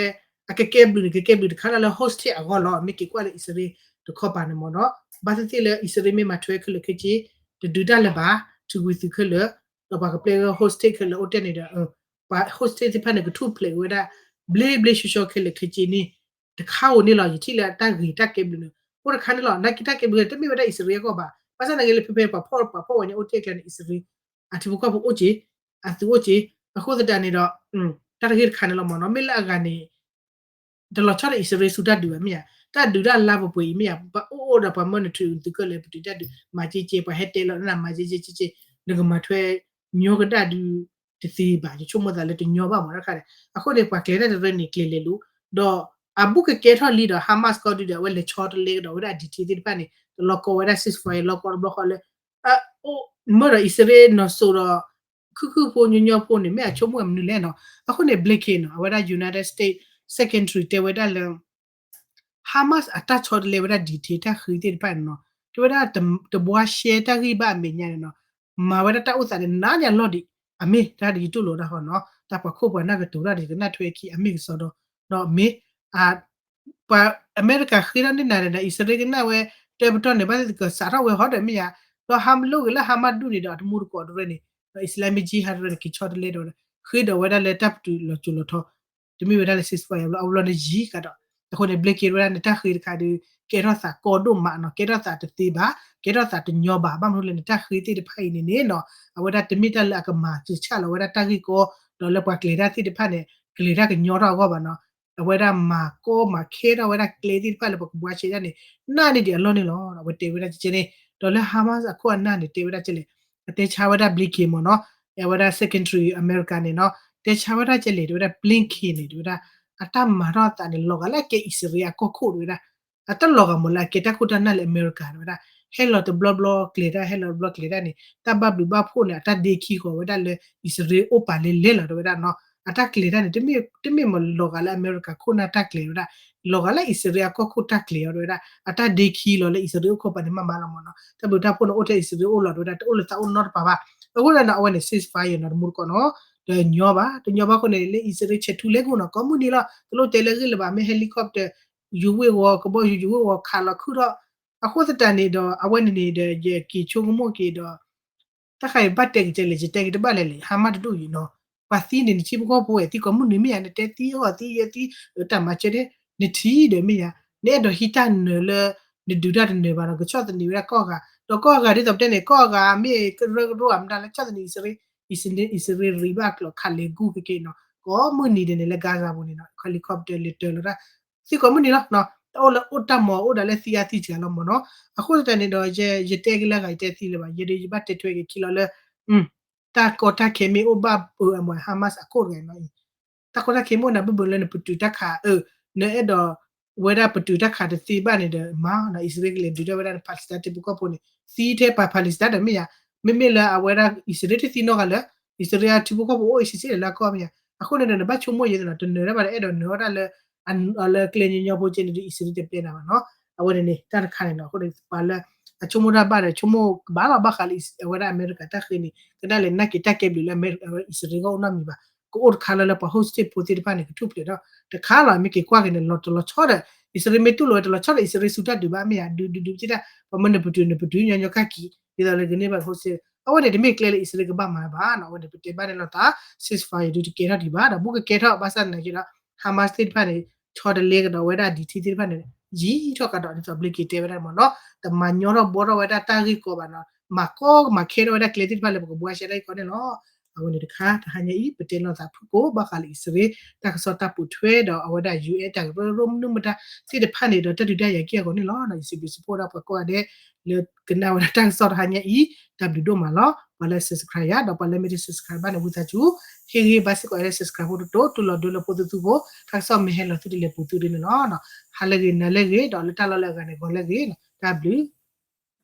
အကကဲဘျုးန့ၣ် ကကဲဘျုးတခါလၢ hostage အဂီၢ်လီၤ. မ့ၢ်က့ၤကွၢ်လၢအံၣ်စရ့လးတခီပၤန့ၣ်မ့ၢ်နီၤ. ဘၣ်သ့ၣ်သ့ၣ်လၢအံၣ်စရ့လးမ့ၢ်မၤထွဲခဲလၢာ်ခဲဆ့ တဒုးတၢ်လၢၤဘၣ် ထုးကွံာ်သုးခဲလၢာ် ဒီးပှၤကပျဲဝဲ hostage ခဲလၢာ်အိၣ်တ့ၢ်န့ၣ်ဒီး ပှၤ hostage သ့ၣ်တဖၣ်န့ၣ် ကထူၣ်ဖျဲးဝဲဒၣ် ဘျ့ဘျ့ဆှီဆှီခဲလၢာ်ခဲဆ့န့ၣ် တခါဧိၤန့ၣ်လီၤ. ယထံၣ်လၢတၢ်ဂ့ၤတၢ်ကဲဘျုးန့ၣ် အိၣ်တခါန့ၣ်လီၤ. နာ်က့တၢ်ကဲဘျုးန့ၣ် တမ့ၢ်ဝဲဒၣ်အံၣ်စရ့လးအဂီၢ်ဘၣ်. ဘၣ်ဆၣ်နာ်က့လၢဖဲဖဲပှၤဖီၣ်ပှၤဖီၣ်ဝဲန့ၣ် အိၣ်တ့ၢ်ကျဲန့ၣ် အံၣ်စရ့လး အထံဖိကီၢ်ဖိအိၣ်က့ၤ အသုးအိၣ်က့ၤ အဃိသတးန့ၣ်ဒီး တၢ်တဂ့ၢ်တခါန့ၣ်လီၤမ့ၢ်နီၤ. မ့ၢ်လၢအဂၤန့ၣ် တလီၤဆီဒီးအံၣ်စရ့လးဆူတၢ်ဒုးဘၣ် မ့ၢ်ဧါ. တၢ်ဒုးတၢ်လါပှဲၤပှဲၤအံၤ မ့ၢ်ဧါ. ပအိၣ်အိၣ်ဒီးပှၤမၢနုာ်ထုးသုးခဲလၢာ် ပတုာ်တၢ်ဒုး မၤက့က့ ပှၤဟဲတဲလီၤနၤ မၤက့က့က့က့ နကမၤထွဲညီကဒၣ်ဒုးတသ့ဘၣ်. ယဆိကမိၣ်သးလၢတညီဘၣ်မ့ၢ်တခါန့ၣ် အဃိန့ၣ် ပှၤကျဲၤတၢ်တရၢန့ၣ် ကျဲၤလဲၤလိၤ ဒီးအဘူးကကဲထီၣ်လံဒီး Hamas ကီၢ်ဒုးဒီး အဝဲလဲၤဆီတလဲကဒီးဝဲဒၣ် detail သ့ၣ်တဖၣ်န့ၣ် တလီၤကီဝဲဒၣ် ceasefire လီၤကီတဘျီဃီလၢ အိၣ်မၢဒီးအံၣ်စရ့လးနီၢ်စိၤဒီး ခုၣ်ခုၣ်ဖိညီညီဖိန့ၣ် မ့ၢ်အဆိကမိၣ်မနုၤလဲၣ်နီၤ. အဃိန့ၣ် Blinken နီၤ အဝဲဒၣ် United States Secretary တဲဝဲဒၣ်လၢ Hamas အတၢ်ဆီတလဲဝဲဒၣ် detail တၢ်ဃ့သ့ၣ်တဖၣ်န့ၣ်နီၤ, တဲဝဲဒၣ်တဘှါရှဲတၢ်ဂံၢ်ဘါအမဲာ်ညါန့ၣ်နီၤ, မၤဝဲဒၣ်တၢ်အိၣ်သးန့ၣ် နးန့ၢ်အလီၢ်ဒံး, အမ့ၢ်တၢ်ဒ်ယတူၢ်လိာ်တၢ်ဃီနီၤ, တၢ်ပှၤခိၣ်ပှၤနၢ်ကတိၤတၢ်ဒ်ယကနၣ်ထွဲခံ အမ့ၢ်ကစီဒီ, ဒီးမ့ၢ် ပှၤအမဲရကၤဃ့ထီၣ်န့ၢ်နၤန့ၣ်ဒီး အံၣ်စရ့လးကနၣ်ဝဲ တၢပတီၢ်န့ၣ် ဘၣ်သ့ၣ်သ့ၣ်ကစးထီၣ်ဝဲဟီဒီးမ့ၢ်ယါ, ဒီးဟးလိၣ်ဂ့ၤလၢ Hamas ဒူၣ်န့ၣ်ဒီး အတမူတကိးတရၢန့ၣ် ဒီး Islamic Jihad တရၢန့ၣ် က့ၤဆီတလဲဒီး ဃ့ဒီးဝဲဒၣ်လၢတၢ်ပတုာ်လီၤစိၤလီၤထီ, တမ့ၢ်ဝဲဒၣ်လၢ ceasefire ဘျီ အဘျီန့ၣ်ယံၤကဒီး, အဃိန့ၣ် Blinken ဝဲဒၣ်နတၢ်ဃ့တခါဒီး ကဲထီၣ်သးကီဒိၣ်မးနီၤ, ကဲထီၣ်သးတသ့ဘၣ်, ကဲထီၣ်သးတညီဘၣ်, ဘၣ်မနုၤလဲၣ် နတၢ်ဃ့သ့ၣ်တဖၣ်အံၤန့ၣ်န့ၣ်နီၤ, အဝဲဒၣ်တမ့ၢ်တၢ်လၢအကမၤစၢၤဆၣ်လီၤဝဲဒၣ်တၢ်ဂ့ၢ်ကီ, ဒီးလၢပှၤကျဲၤတၢ်သ့ၣ်တဖၣ်န့ၣ် ကျဲၤတၢ်ကညီထီၣ်အဂီၢ်ဘၣ်နီၤ, အဝဲဒၣ်မၤကီမၤခဲထီၣ်ဝဲဒၣ်ကျဲသ့ၣ်တဖၣ်လၢပကဘှါရှဲဒၣ်န့ၣ် နးန့ၢ်ဒံးအလီၢ်န့ၣ်လီၤ. အဝဲတဲဝဲဒၣ်ကဲန့ၣ်, ဒီးလၢ Hamas အခိၣ်အနၢ်န့ၣ် တဲဝဲဒၣ်ကဲလဲၣ်, အတဲဆါဝဲဒၣ် Blinken မ့ၢ်နီၤ, အဝဲဒၣ် Secretary အမဲရကၤန့ၣ်နီၤ, တဲဆါဝဲဒၣ်ကဲလဲၣ် တဲဝဲဒၣ် Blinken န့ၣ် တဲဝဲဒၣ် အတၢ်မၤထီၣ်အသးန့ၣ် လီၤဂာ်လၢအကဲအံၣ်စရ့လးအကီၢ်ခိၣ်တဲဝဲဒၣ်, အတၢ်လီၤဂာ်မ့ၢ်လၢအကဲတၢ်ခိၣ်တၢ်နၢ်လၢအမဲရကၤတဲဝဲဒၣ်, ဟဲလီၤတဘျီဘျီကျဲၤတၢ် ဟဲလီၤတဘျီကျဲၤတၢ်န့ၣ် တၢ်ဘၣ်ဘျုးဘၣ်ဖှိၣ်န့ၣ် အတၢ်ဒ့ခံဃီၤဝဲဒၣ်လၢ အံၣ်စရ့လးအိၣ်ပာ်လဲလဲလီၤတဲဝဲဒၣ်နီၤ, အတၢ်ကျဲၤတၢ်န့ၣ် တမ့ၢ်မ့ၢ်လီၤဂာ်လၢအမဲရကၤခိၣ်နၢ်တၢ်ကျဲၤဝဲဒၣ်, လီၤဂာ်လၢအံၣ်စရ့လးအကီၢ်ခိၣ်တၢ်ကျဲၤအီၤတဲဝဲဒၣ်, အတၢ်ဒ့ခံလီၤလၢအံၣ်စရ့လးအိၣ်ခိးပာ်န့ၣ်မးမးလီၤမ့ၢ်နီၤ, တၢ်ဘျုးတၢ်ဖှိၣ်န့ၣ်အိၣ်ထဲအံၣ်စရ့လးအိၣ်လီၤတဲဝဲဒၣ်, တအိၣ်လၢသးအိၣ်နီတပၤဘၣ်, အဃိန့ၣ်နီၤ အဝဲန့ၣ် ceasefire နီၤ တမူတကိးနီၤ, တညီဘၣ်, တညီဘၣ်အဃိန့ၣ် လၢအံၣ်စရ့လးဆဲးထူလဲကိၣ်နီၤ ကိးမုၢ်နံၤလီၤ, တလိၣ်တဲလၢအဂ့ၢ်လၢၤဘၣ် မ့ၢ် helicopter ယူၤဝ့ၢ်ဝီၤ ကဘီယူၤယူၤဝ့ၢ်ဝီၤခးလီၤခုၣ်ထီၣ်, အဃိသတးန့ၣ်ဒီး အဝဲန့ၣ်န့ၣ်ဒီး ယက့ၤဆိကမိၣ်က့ၤဒီး တၢ်ဃးအံၤဘၣ်တဲကကဲလဲၣ် ယတဲက့ၤတဘၣ်လဲၣ်လဲၣ် Hamas တဒူၣ်အံၤနီၤ, ပှၤသံန့ၣ် နထံဖိကီၢ်ဖိဝဲသံကိးမုၢ်နံၤမ့ၢ်ယါ နတဲသံအဂီၢ်သံယဲသံ တၢ်မၤစၢၤဒဲး နထံၣ်ဒီးမ့ၢ်ယါ, နအဲၣ်ဒိးဟံးတၢ်နၢၤလၢ နဒုးတၢ်တနၢၤဘၣ်ဒီး ကဆီၣ်သနံးဝဲဒၣ်ကိးဂၤ, ဒီးကိးဂၤဒ်သိးပတဲန့ၣ် ကိးဂၤမ့ၢ်ကရၢကရိအမတၤလၢဆီၣ်သနံးအံၣ်စရ့လး, အံၣ်စရ့လးရံးဘၣ်ကျိၤခးလဲၤဂူၢ်ကက့ၤနီၤ, ကိးမုၢ်နံၤဒဲးန့ၣ်လၢ Gaza ပူၤန့ၣ်နီၤ helicopter လဲၤတၢၤလီၤတၢ် သံကိးမုၢ်နံၤလီၤ, တၢ်အိၣ်လၢအိၣ်တၢ်မၤအိၣ်ဒၣ်လၢသံအါသံစှၤလီၤမ့ၢ်နီၤ, အဃိသတးန့ၣ်ဒီး ယတဲက့ၤလၢဂၤ ယတဲသံလၢၤဘၣ် ယဲဒၣ်ယဘၣ်တဲထွဲက့ၤခံလီၤလၢ တၢ်ကီတၢ်ခဲမ့ၢ်အိၣ်ဘၣ်ပၢအမွဲ Hamas အခိၣ်တဂၤနီၤအံၤ, တၢ်ကီတၢ်ခဲမ့ၢ်အိၣ်နၤဘၣ်ဘၣ်လၢနပတုာ်တၢ်ခးအၢ, နအဲၣ်ဒိး ဝဲဒၣ်ပတုာ်တၢ်ခးတသ့ဘၣ်န့ၣ်ဒီး မၤနီၤ အံၣ်စရ့လးကလဲၤဒုးတၢ်ဝဲဒၣ် Palestine ထံဖိကီၢ်ဖိန့ၣ် သံထဲပှၤ Palestine ဒီးမ့ၢ်ယါ, မ့မ့ၢ်လၢအဝဲဒၣ် အံၣ်စရ့လးတသံနီတဂၤလၢ အံၣ်စရ့လးထံဖိကီၢ်ဖိအိၣ်အံၤစံးစံးလၢအကီၢ်မ့ၢ်ယါ, အဃိန့ၣ်ဒီး နဘၣ်ဆိကမိၣ်ယဲသနာ် တနၢၤတၢ်ဘၣ်ဒီး အဲၣ်ဒိးနၢၤအီၣ်တၢ်လၢ အလၢကျဲညီညီဖိကဲန့ၣ်ဒီး အံၣ်စရ့လးတပျဲနၤဘၣ်နီၤ, အဝဲန့ၣ်န့ၣ် တၢ်တခါန့ၣ်နီၤ, အဃိန့ၣ် ပှၤလၢ အဆိကမိၣ်တၢ်ဘၣ်ဒီး ဆိကမိၣ်ကဘၣ်လီၤ ဘၣ်ဃးလၢအံၣ်စ အဝဲဒၣ်အမဲရကၤတၢ်ဃ့န့ၣ် ကဒၣ်လဲာ်နာ်က့ၤတၢ်ကဲဘျုးလၢအမဲရကၤ အံၣ်စရ့လးကအိၣ်နီတမံၤဘၣ်, ကအိၣ်တခါလၢလၢပှၤ hostage ဖိသ့ၣ်တဖၣ်န့ၣ် ကထူၣ်ဖျဲးဒီး တခါလီၤ မ့ၢ်က့ၤကွၢ်က့ၤန့ၣ် လီၤတလီၤဆီဒီး အံၣ်စရ့လးမ့ၢ်တူၢ်လိာ်ဝဲတလီၤဆီဒီး အံၣ်စရ့လးစူၤတၢ်ဒုးဘၣ်မ့ၢ်ယါ ဒုးဒုးဒုးသ့ၣ်တၢ် ပှၤမၢနပတုာ်နပတုာ်ညီညီကၢ်က့ၤ ဒ်သိးလၢကန့ၢ်ဘၣ် hostage အဝဲန့ၣ်တမ့ၢ်ကျဲလၢအံၣ်စရ့လးကဘၣ်မၤဘၣ်နီၤ, အဝဲန့ၣ် ပတဲဘၣ်န့ၣ်လီၤသး ceasefire ဒုးတကဲထီၣ်ဒံးဘၣ် ဒီးဘူးကကဲထီၣ် ဘၣ်ဆၣ်သနာ်က့ဒီး Hamas သ့ၣ်တဖၣ်န့ၣ် ဆီတလဲကဒီးဝဲဒၣ်ဒံးထံသ့ၣ်တဖၣ်န့ၣ် ယံာ်ထီၣ်ကဒီးဒ်သိး Blinken တဲဝဲဒၣ်မ့ၢ်နီၤ, တမၤညီထီၣ်ဘှီထီၣ်ဝဲဒၣ်တၢ်ဂ့ၢ်ကီဘၣ်နီၤ, မၤကီမၤခဲထီၣ်ဝဲဒၣ်ကျဲသ့ၣ်တဖၣ်လၢပကဘှါရှဲတၢ်ဂ့ၢ်ကီန့ၣ်လီၤ. အဝဲန့ၣ်တခါ တဟါညါအံၤ ပတဲလီၤသးဖုၣ်ကိာ် ဘၣ်ဃးလၢအံၣ်စရ့လး တၢ်ကစီၣ်တၢ်ပိာ်ထွဲဒီး အဝဲဒၣ် ယူၤအဲၣ် တၢ်ကရၢကရိမနုၤမတၤသ့ၣ်တဖၣ်န့ၣ်ဒီး တၢ်ဒုးတၢ်ယၤက့ၢ်အဂီၢ်န့ၣ်လီၤ. ယစံးဘျုးစံးဖှိၣ်ဒၣ်ပှၤကိးဂၤဒဲး လၢကနၣ်ဝဲဒၣ်တၢ်ကစီၣ်တဟါညါအံၤ တၢ်ဘျုးဒိၣ်မးလီၤ. ပှၤလၢ subscribe ယၤ ဒီးပှၤလၢမ့ၢ်တ subscribe ဘၣ်န့ၣ် ဝံသးစူၤ ဟ့ၣ်ဂံၢ်ဘါစ့ၢ်ကီးလၢ subscribe ဖိတတိၤ တုၤလီၤဒိလၢဖိသုသုဖိ တၢ်ကစီၣ်မ့ၢ်ဟဲလီၤသုတလဲၤပူၤသုဒ်န့ၣ်လီၤ. ဟါလၢဂ့ၤ နၤလၢဂ့ၤ ဒီးလၢတၢ်လီၢ်လၢအဂၤန့ၣ် ဂီၤလၢဂ့ၤ တၢ်ဘျုး